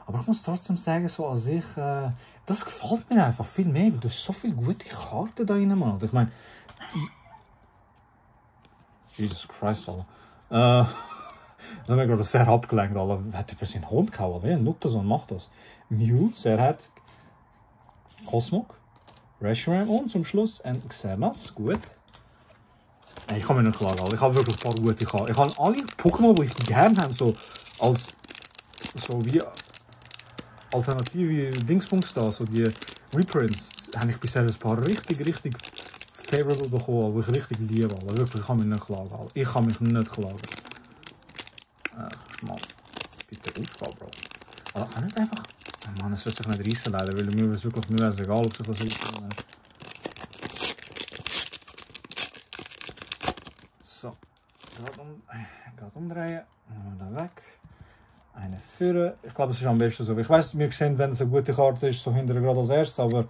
Aber ich muss trotzdem sagen, so an sich, das gefällt mir einfach viel mehr, weil du hast so viele gute Karten da rein, Mann. Ich meine, Jesus Christ, Alter. Das hat mir gerade sehr abgelenkt, Alter. Hat über seinen Hund gehauen, oder? Nutterson macht das. Mew, sehr herzig. Cosmog, Reshiram und zum Schluss ein Xernas, gut. Ich kann mir nicht klagen, Alter. Ich habe wirklich ein paar gute Karten. Ich habe alle Pokémon, die ich gerne habe, so als so wie alternative Dingsbums da, so die Reprints, habe ich bisher ein paar richtig favorable bekommen, die ich richtig liebe. Alter. Wirklich, ich kann mich nicht klagen. Alter. Ich kann mich nicht klagen. Mal, bitte aufgehen, Bro. Aber kann nicht einfach... Oh Mann, es wird sich nicht reissen leider, weil mir ist wirklich nur egal, ob sich das reissen. So, gerade umdrehen, da weg. Eine führen. Ich glaube, es ist am besten so. Ich weiss, wir sehen, wenn es eine gute Karte ist, so hinterher gerade als erstes, aber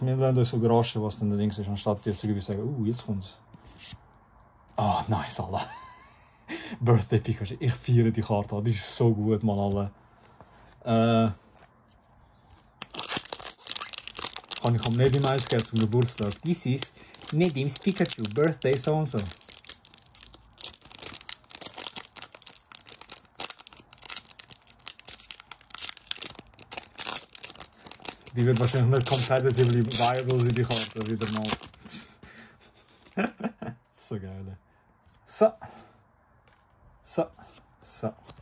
wir lassen uns so überraschen, was dann der Ding ist, anstatt jetzt irgendwie sagen, jetzt kommt's. Oh, nice, Alter. Birthday Pikachu, ich feiere die Karte, die ist so gut, man, alle. Kann ich am Nedi Mais geben zum Geburtstag. This is Nedim's Pikachu, Birthday so und so. Die wird wahrscheinlich nicht competitively viable sein, die Karte wieder mal. So geil. So.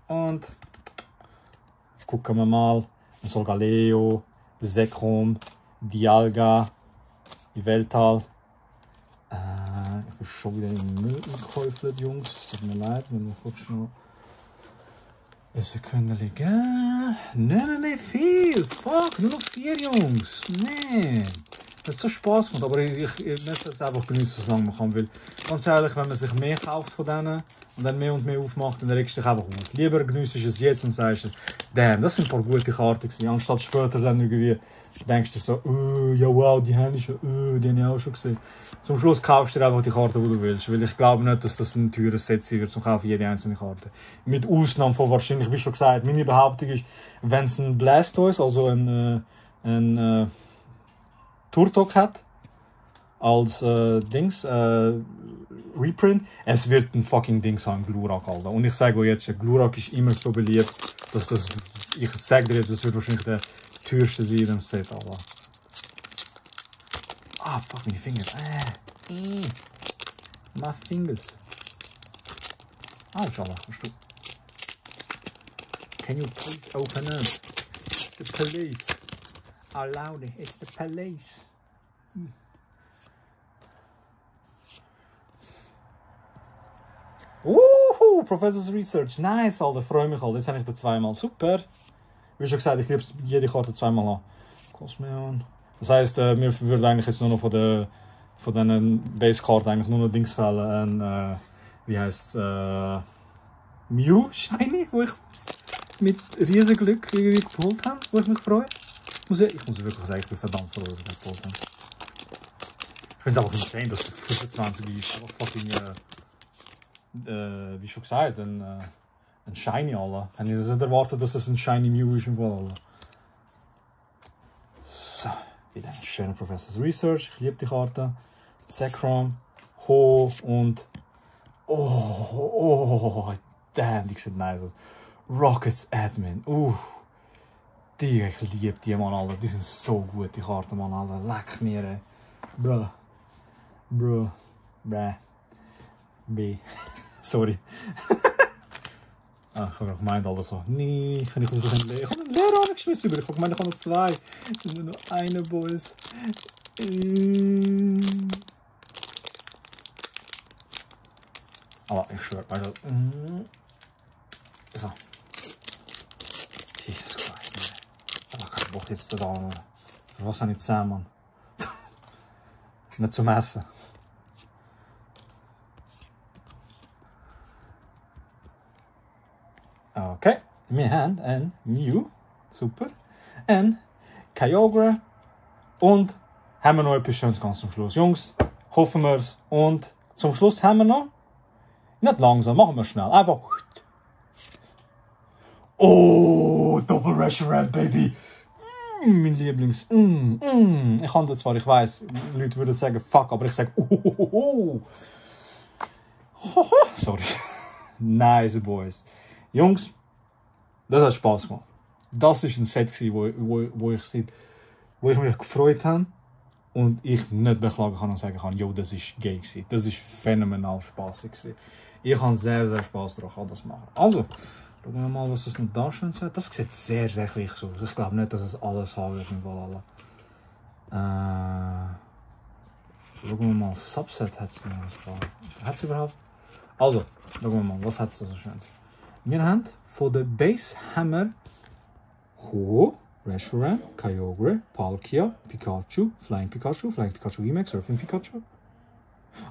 Und gucken wir mal. Solgaleo, Zekrom, Dialga, Yveltal. Ich bin schon wieder im Müll gekäufelt, Jungs. Tut mir leid, wenn ich kurz noch eine Sekunde liegen. Nicht mehr viel. Fuck, nur noch 4, Jungs. Nee. Das hat so Spaß gemacht, aber ich möchte es einfach genießen, solange man kann. Weil, ganz ehrlich, wenn man sich mehr kauft von denen und dann mehr und mehr aufmacht, dann regst du dich einfach auf. Lieber genießt es jetzt und sagst, damn, das sind ein paar gute Karten gewesen. Anstatt später dann irgendwie denkst du so, ja wow, die habe ich auch schon gesehen. Zum Schluss kaufst du dir einfach die Karte, die du willst. Weil ich glaube nicht, dass das ein teures Set sein wird zum Kaufen jede einzelne Karte. Mit Ausnahme von wahrscheinlich, wie schon gesagt, meine Behauptung ist, wenn es ein Blastoise, also ein Turtok hat, als Reprint, es wird ein fucking Ding sein, Glurak, Alter. Und ich sage euch jetzt, Glurak ist immer so beliebt, dass das, ich sage dir jetzt, das wird wahrscheinlich der teuerste sein im Set, Alter. Ah, fuck, meine Finger. My fingers. Alter, hast du. Can you please open up? The police. Allow me, it's the police. Professor's Research, nice, Alter, freue mich, Alter. Jetzt habe ich den zweimal, super. Wie schon gesagt, ich liebe jede Karte zweimal an. Cosmeon. Das heisst, wir würden eigentlich jetzt nur noch von diesen Base-Karten eigentlich nur noch Dings fällen. Wie heisst es? Mew Shiny, wo ich mit riesen Glück irgendwie geholt habe, wo ich mich freue. Ich muss wirklich sagen, ich bin verdammt froh, dass ich das geholt habe. Ich finde es einfach insane, dass es 25 ist. Einfach fucking, wie schon gesagt, ein Shiny, Alter. Ich hätte nicht erwartet, dass es ein Shiny Mew ist im Fall, Alter. So, wieder ein schöner Professor's Research. Ich liebe die Karte. Zekrom, Ho und... Oh, damn, die sieht nice aus. Rockets Admin, die, ich liebe die, Mann, Alter. Die sind so gut, die Karten, Mann, Alter. Leck mir, ey. Bro. B. Sorry. Ich habe gemeint, Alter, so. Nee, kann ich das nicht leer? Ich habe einen Leer angeschmissen, ich habe gemeint, ich habe noch 2. Ich habe nur noch einen, Boys. Aber ich schwöre, also. So. Jesus Christ, man. Ich habe Bock jetzt da, Mann. Für was habe ich 10, Mann? Nicht zum Essen. Okay, wir haben ein Mew, super, ein Kyogre und haben wir noch etwas Schönes ganz zum Schluss. Jungs, hoffen wir es. Und zum Schluss haben wir noch, nicht langsam, machen wir schnell, einfach. Oh, Double Reshiram, Baby. Mein Lieblings. Ich kann das zwar, ich weiss, Leute würden sagen fuck, aber ich sage sorry. Nice boys. Jungs, das hat Spaß gemacht. Das war ein Set, wo ich mich gefreut habe und ich nicht beklagen kann und sagen kann, yo, das war gay gewesen. Das war phänomenal spaßig gewesen. Ich habe sehr, sehr Spaß daran, das machen. Also, schauen wir mal, was es noch da schön sagt. Das sieht sehr, sehr gleich aus. Ich glaube nicht, dass es alles haben wird im Fall alle. Schauen wir mal, Subset hat es noch ein paar. Hat es überhaupt? Also, schauen wir mal, was hat es da so schön? Wir haben von der Base Hammer Ho, Reshiram, Kyogre, Palkia, Pikachu, Flying Pikachu VMAX, Surfing Pikachu.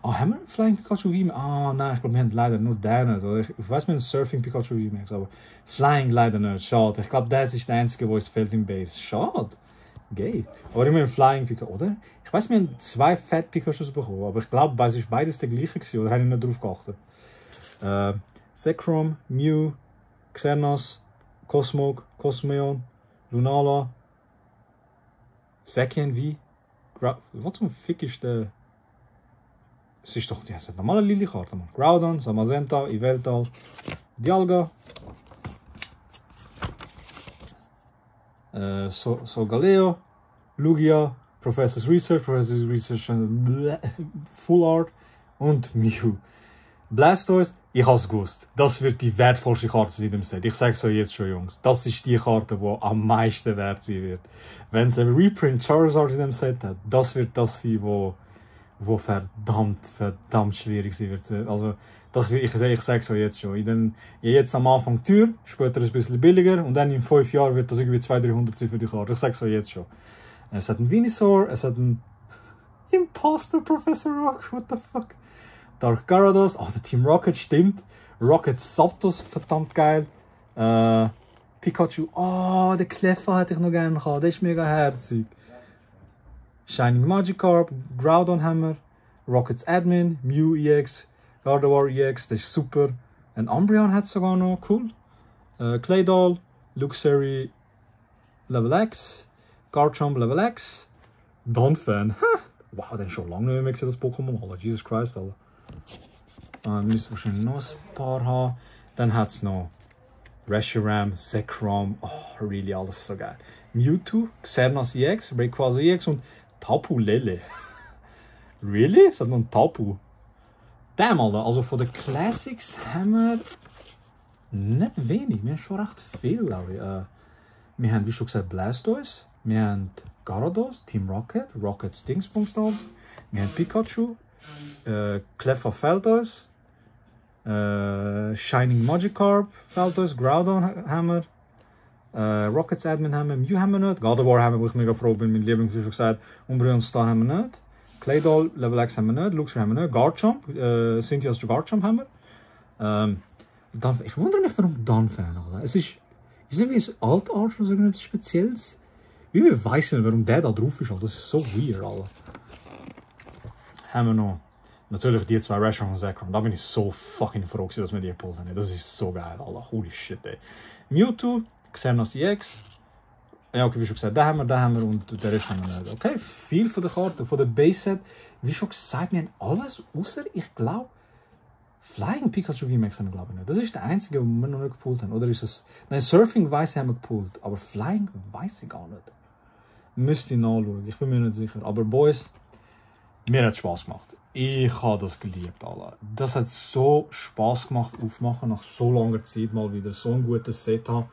Ah, haben wir Flying Pikachu VMAX? Ah, nein, ich glaube, wir haben leider nur den nicht. Ich weiß, wir haben Surfing Pikachu VMAX, aber Flying leider nicht. Schade. Ich glaube, das ist der einzige, wo es fehlt im Base. Schade. Gay. Aber immer Flying Pikachu, oder? Ich weiß, wir haben 2 Fat Pikachus bekommen, aber ich glaube, es war beides der gleiche gewesen, oder habe ich nicht drauf geachtet? Zekrom, Mew, Xernas, Cosmog, Cosmeon, Lunala, Zacian V. Was zum Fick ist der? Es ist doch die normale Lily-Karte, man. Groudon, Zamazenta, Yveltal, Dialga, Solgaleo, Lugia, Professor's Research, Full Art und Mew. Blastoise, ich habe es gewusst. Das wird die wertvollste Karte sein im Set. Ich sage es euch jetzt schon, Jungs. Das ist die Karte, die am meisten wert sein wird. Wenn es ein Reprint Charizard in dem Set hat, das wird das sein, wo verdammt schwierig sein wird. Also, das, ich sage es euch jetzt schon. Jetzt am Anfang teuer, später ein bisschen billiger und dann in 5 Jahren wird das irgendwie 200-300 sein für die Karte. Ich sage es euch jetzt schon. Es hat einen Venusaur, es hat einen Imposter Professor Rock, what the fuck? Dark Gyarados, der Team Rocket, stimmt. Rocket Zapdos, verdammt geil. Pikachu, der Cleffa hätte ich noch gerne gehabt, der ist mega herzig. Shining Magikarp, Groudon haben wir. Rockets Admin, Mew EX, Gardevoir EX, das ist super. Ein Umbreon hat es sogar noch, cool. Claydol, Luxury Level X, Garchomp Level X, Donphan. Wow, den schon lange nicht mehr gesehen, das Pokémon, Alter. Jesus Christ, Alter. Wir müssen wahrscheinlich noch ein paar haben. Dann hat es noch Reshiram, Zekrom, really, alles so geil. Mewtwo, Xernas EX, Rayquaza EX und Tapu Lele. Really? Es hat noch ein Tapu. Damn, Alter. Also von den Classics haben wir nicht wenig. Wir haben schon recht viel, glaube ich. Wir haben, wie schon gesagt, Blastoise. Wir haben Gyarados, Team Rocket, Rocket Dingsbums da. Wir haben Pikachu, Cleffa Feltos, Shining Magikarp, Feltos, Groudon haben wir, Rockets Admin haben wir, Mew haben wir nicht, Gardevoir haben wir, wo ich mega froh bin, mein Lieblings, wie schon gesagt, Umbreon Star haben wir nicht, Claydol, Level X haben wir nicht, Luxury haben wir nicht, Garchomp, Cynthia's Garchomp haben wir. Ich wundere mich, warum Donphan, Alter. Es ist irgendwie ein Alt-Arch oder irgendetwas Spezielles. Ich weiß nicht, warum der da drauf ist, Alter. Das ist so weird, Alter. Haben wir noch natürlich die 2 Reshiram und Zekrom. Da bin ich so fucking froh, dass wir die gepult haben. Das ist so geil, Alter. Holy shit, ey. Mewtwo, Xernas EX. Ja, okay, wie schon gesagt, da haben wir und der Rest haben wir nicht. Okay, viel von der Karte, von der Base-Set. Wie schon gesagt, wir haben alles, außer, ich glaube, Flying Pikachu VMAX haben wir, glaube ich, nicht. Das ist der einzige, den wir noch nicht gepult haben. Oder ist es... Nein, Surfing weiss haben wir gepult, aber Flying weiss ich gar nicht. Müsste ich nachschauen, ich bin mir nicht sicher. Aber Boys, mir hat es Spaß gemacht. Ich habe das geliebt, Alter. Das hat so Spaß gemacht, aufmachen nach so langer Zeit mal wieder so ein gutes Set haben.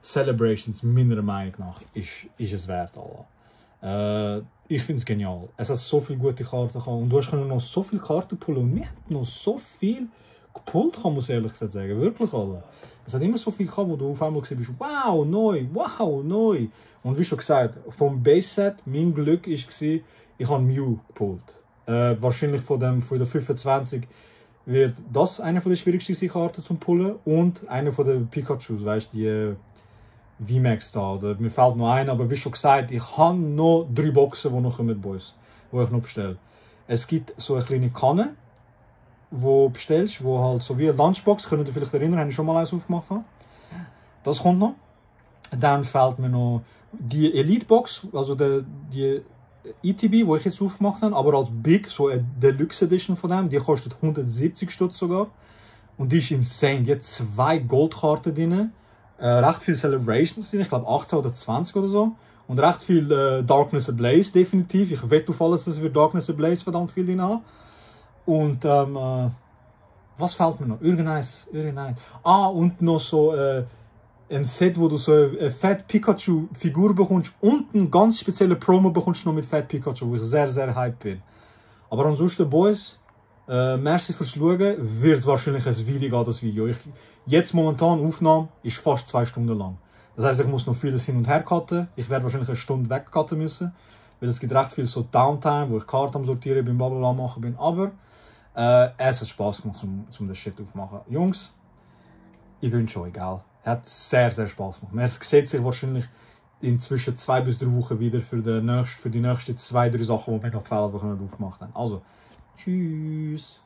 Celebrations, meiner Meinung nach, ist es wert, Alter. Ich finde es genial. Es hat so viele gute Karten gehabt und du hast noch so viele Karten pullen und mich hat noch so viel gepullt, muss ich ehrlich gesagt sagen. Wirklich, Alter. Es hat immer so viel gehabt, wo du auf einmal gesehen bist, wow, neu, wow, neu. Und wie schon gesagt, vom Base-Set, mein Glück war, ich habe Mew gepullt. Wahrscheinlich von der 25 wird das eine der schwierigsten Karten zum Pullen und eine von den Pikachus, weißt du, die VMAX da, oder mir fällt noch eine, aber wie schon gesagt, ich habe noch 3 Boxen, die noch kommen, Boys, die ich noch bestelle. Es gibt so eine kleine Kanne, die du bestellst, wo halt so wie eine Lunchbox, könnt ihr vielleicht erinnern, habe ich schon mal eins aufgemacht habe. Das kommt noch. Dann fehlt mir noch die Elite-Box, also die ETB, die ich jetzt aufgemacht habe, aber als Big, so eine Deluxe Edition von dem, die kostet 170 Stutz sogar. Und die ist insane. Die hat 2 Goldkarten drin, recht viele Celebrations drin, ich glaube 18 oder 20 oder so. Und recht viel Darkness Ablaze, definitiv. Ich wette auf alles, dass wir Darkness Ablaze verdammt viel drin haben. Und was fehlt mir noch? Irgendeins. Ah, und noch so ein Set, wo du so eine Fat Pikachu Figur bekommst und eine ganz spezielle Promo bekommst noch mit Fat Pikachu, wo ich sehr, sehr hyped bin. Aber ansonsten, Boys, merci fürs Schauen. Wird wahrscheinlich ein Video gehen, das Video. Jetzt momentan Aufnahme ist fast 2 Stunden lang. Das heisst, ich muss noch vieles hin und her cutten. Ich werde wahrscheinlich eine Stunde wegcutten müssen. Weil es gibt recht viel so Downtime, wo ich Karten am Sortieren bin, blablabla machen bin. Aber es hat Spaß gemacht, um das Shit aufzumachen. Jungs, ich wünsche euch, gell? Hat sehr, sehr Spaß gemacht. Man sieht sich wahrscheinlich inzwischen 2 bis 3 Wochen wieder für die nächsten 2, 3 Sachen, die wir noch fehlen, die wir nicht aufgemacht haben. Also, tschüss!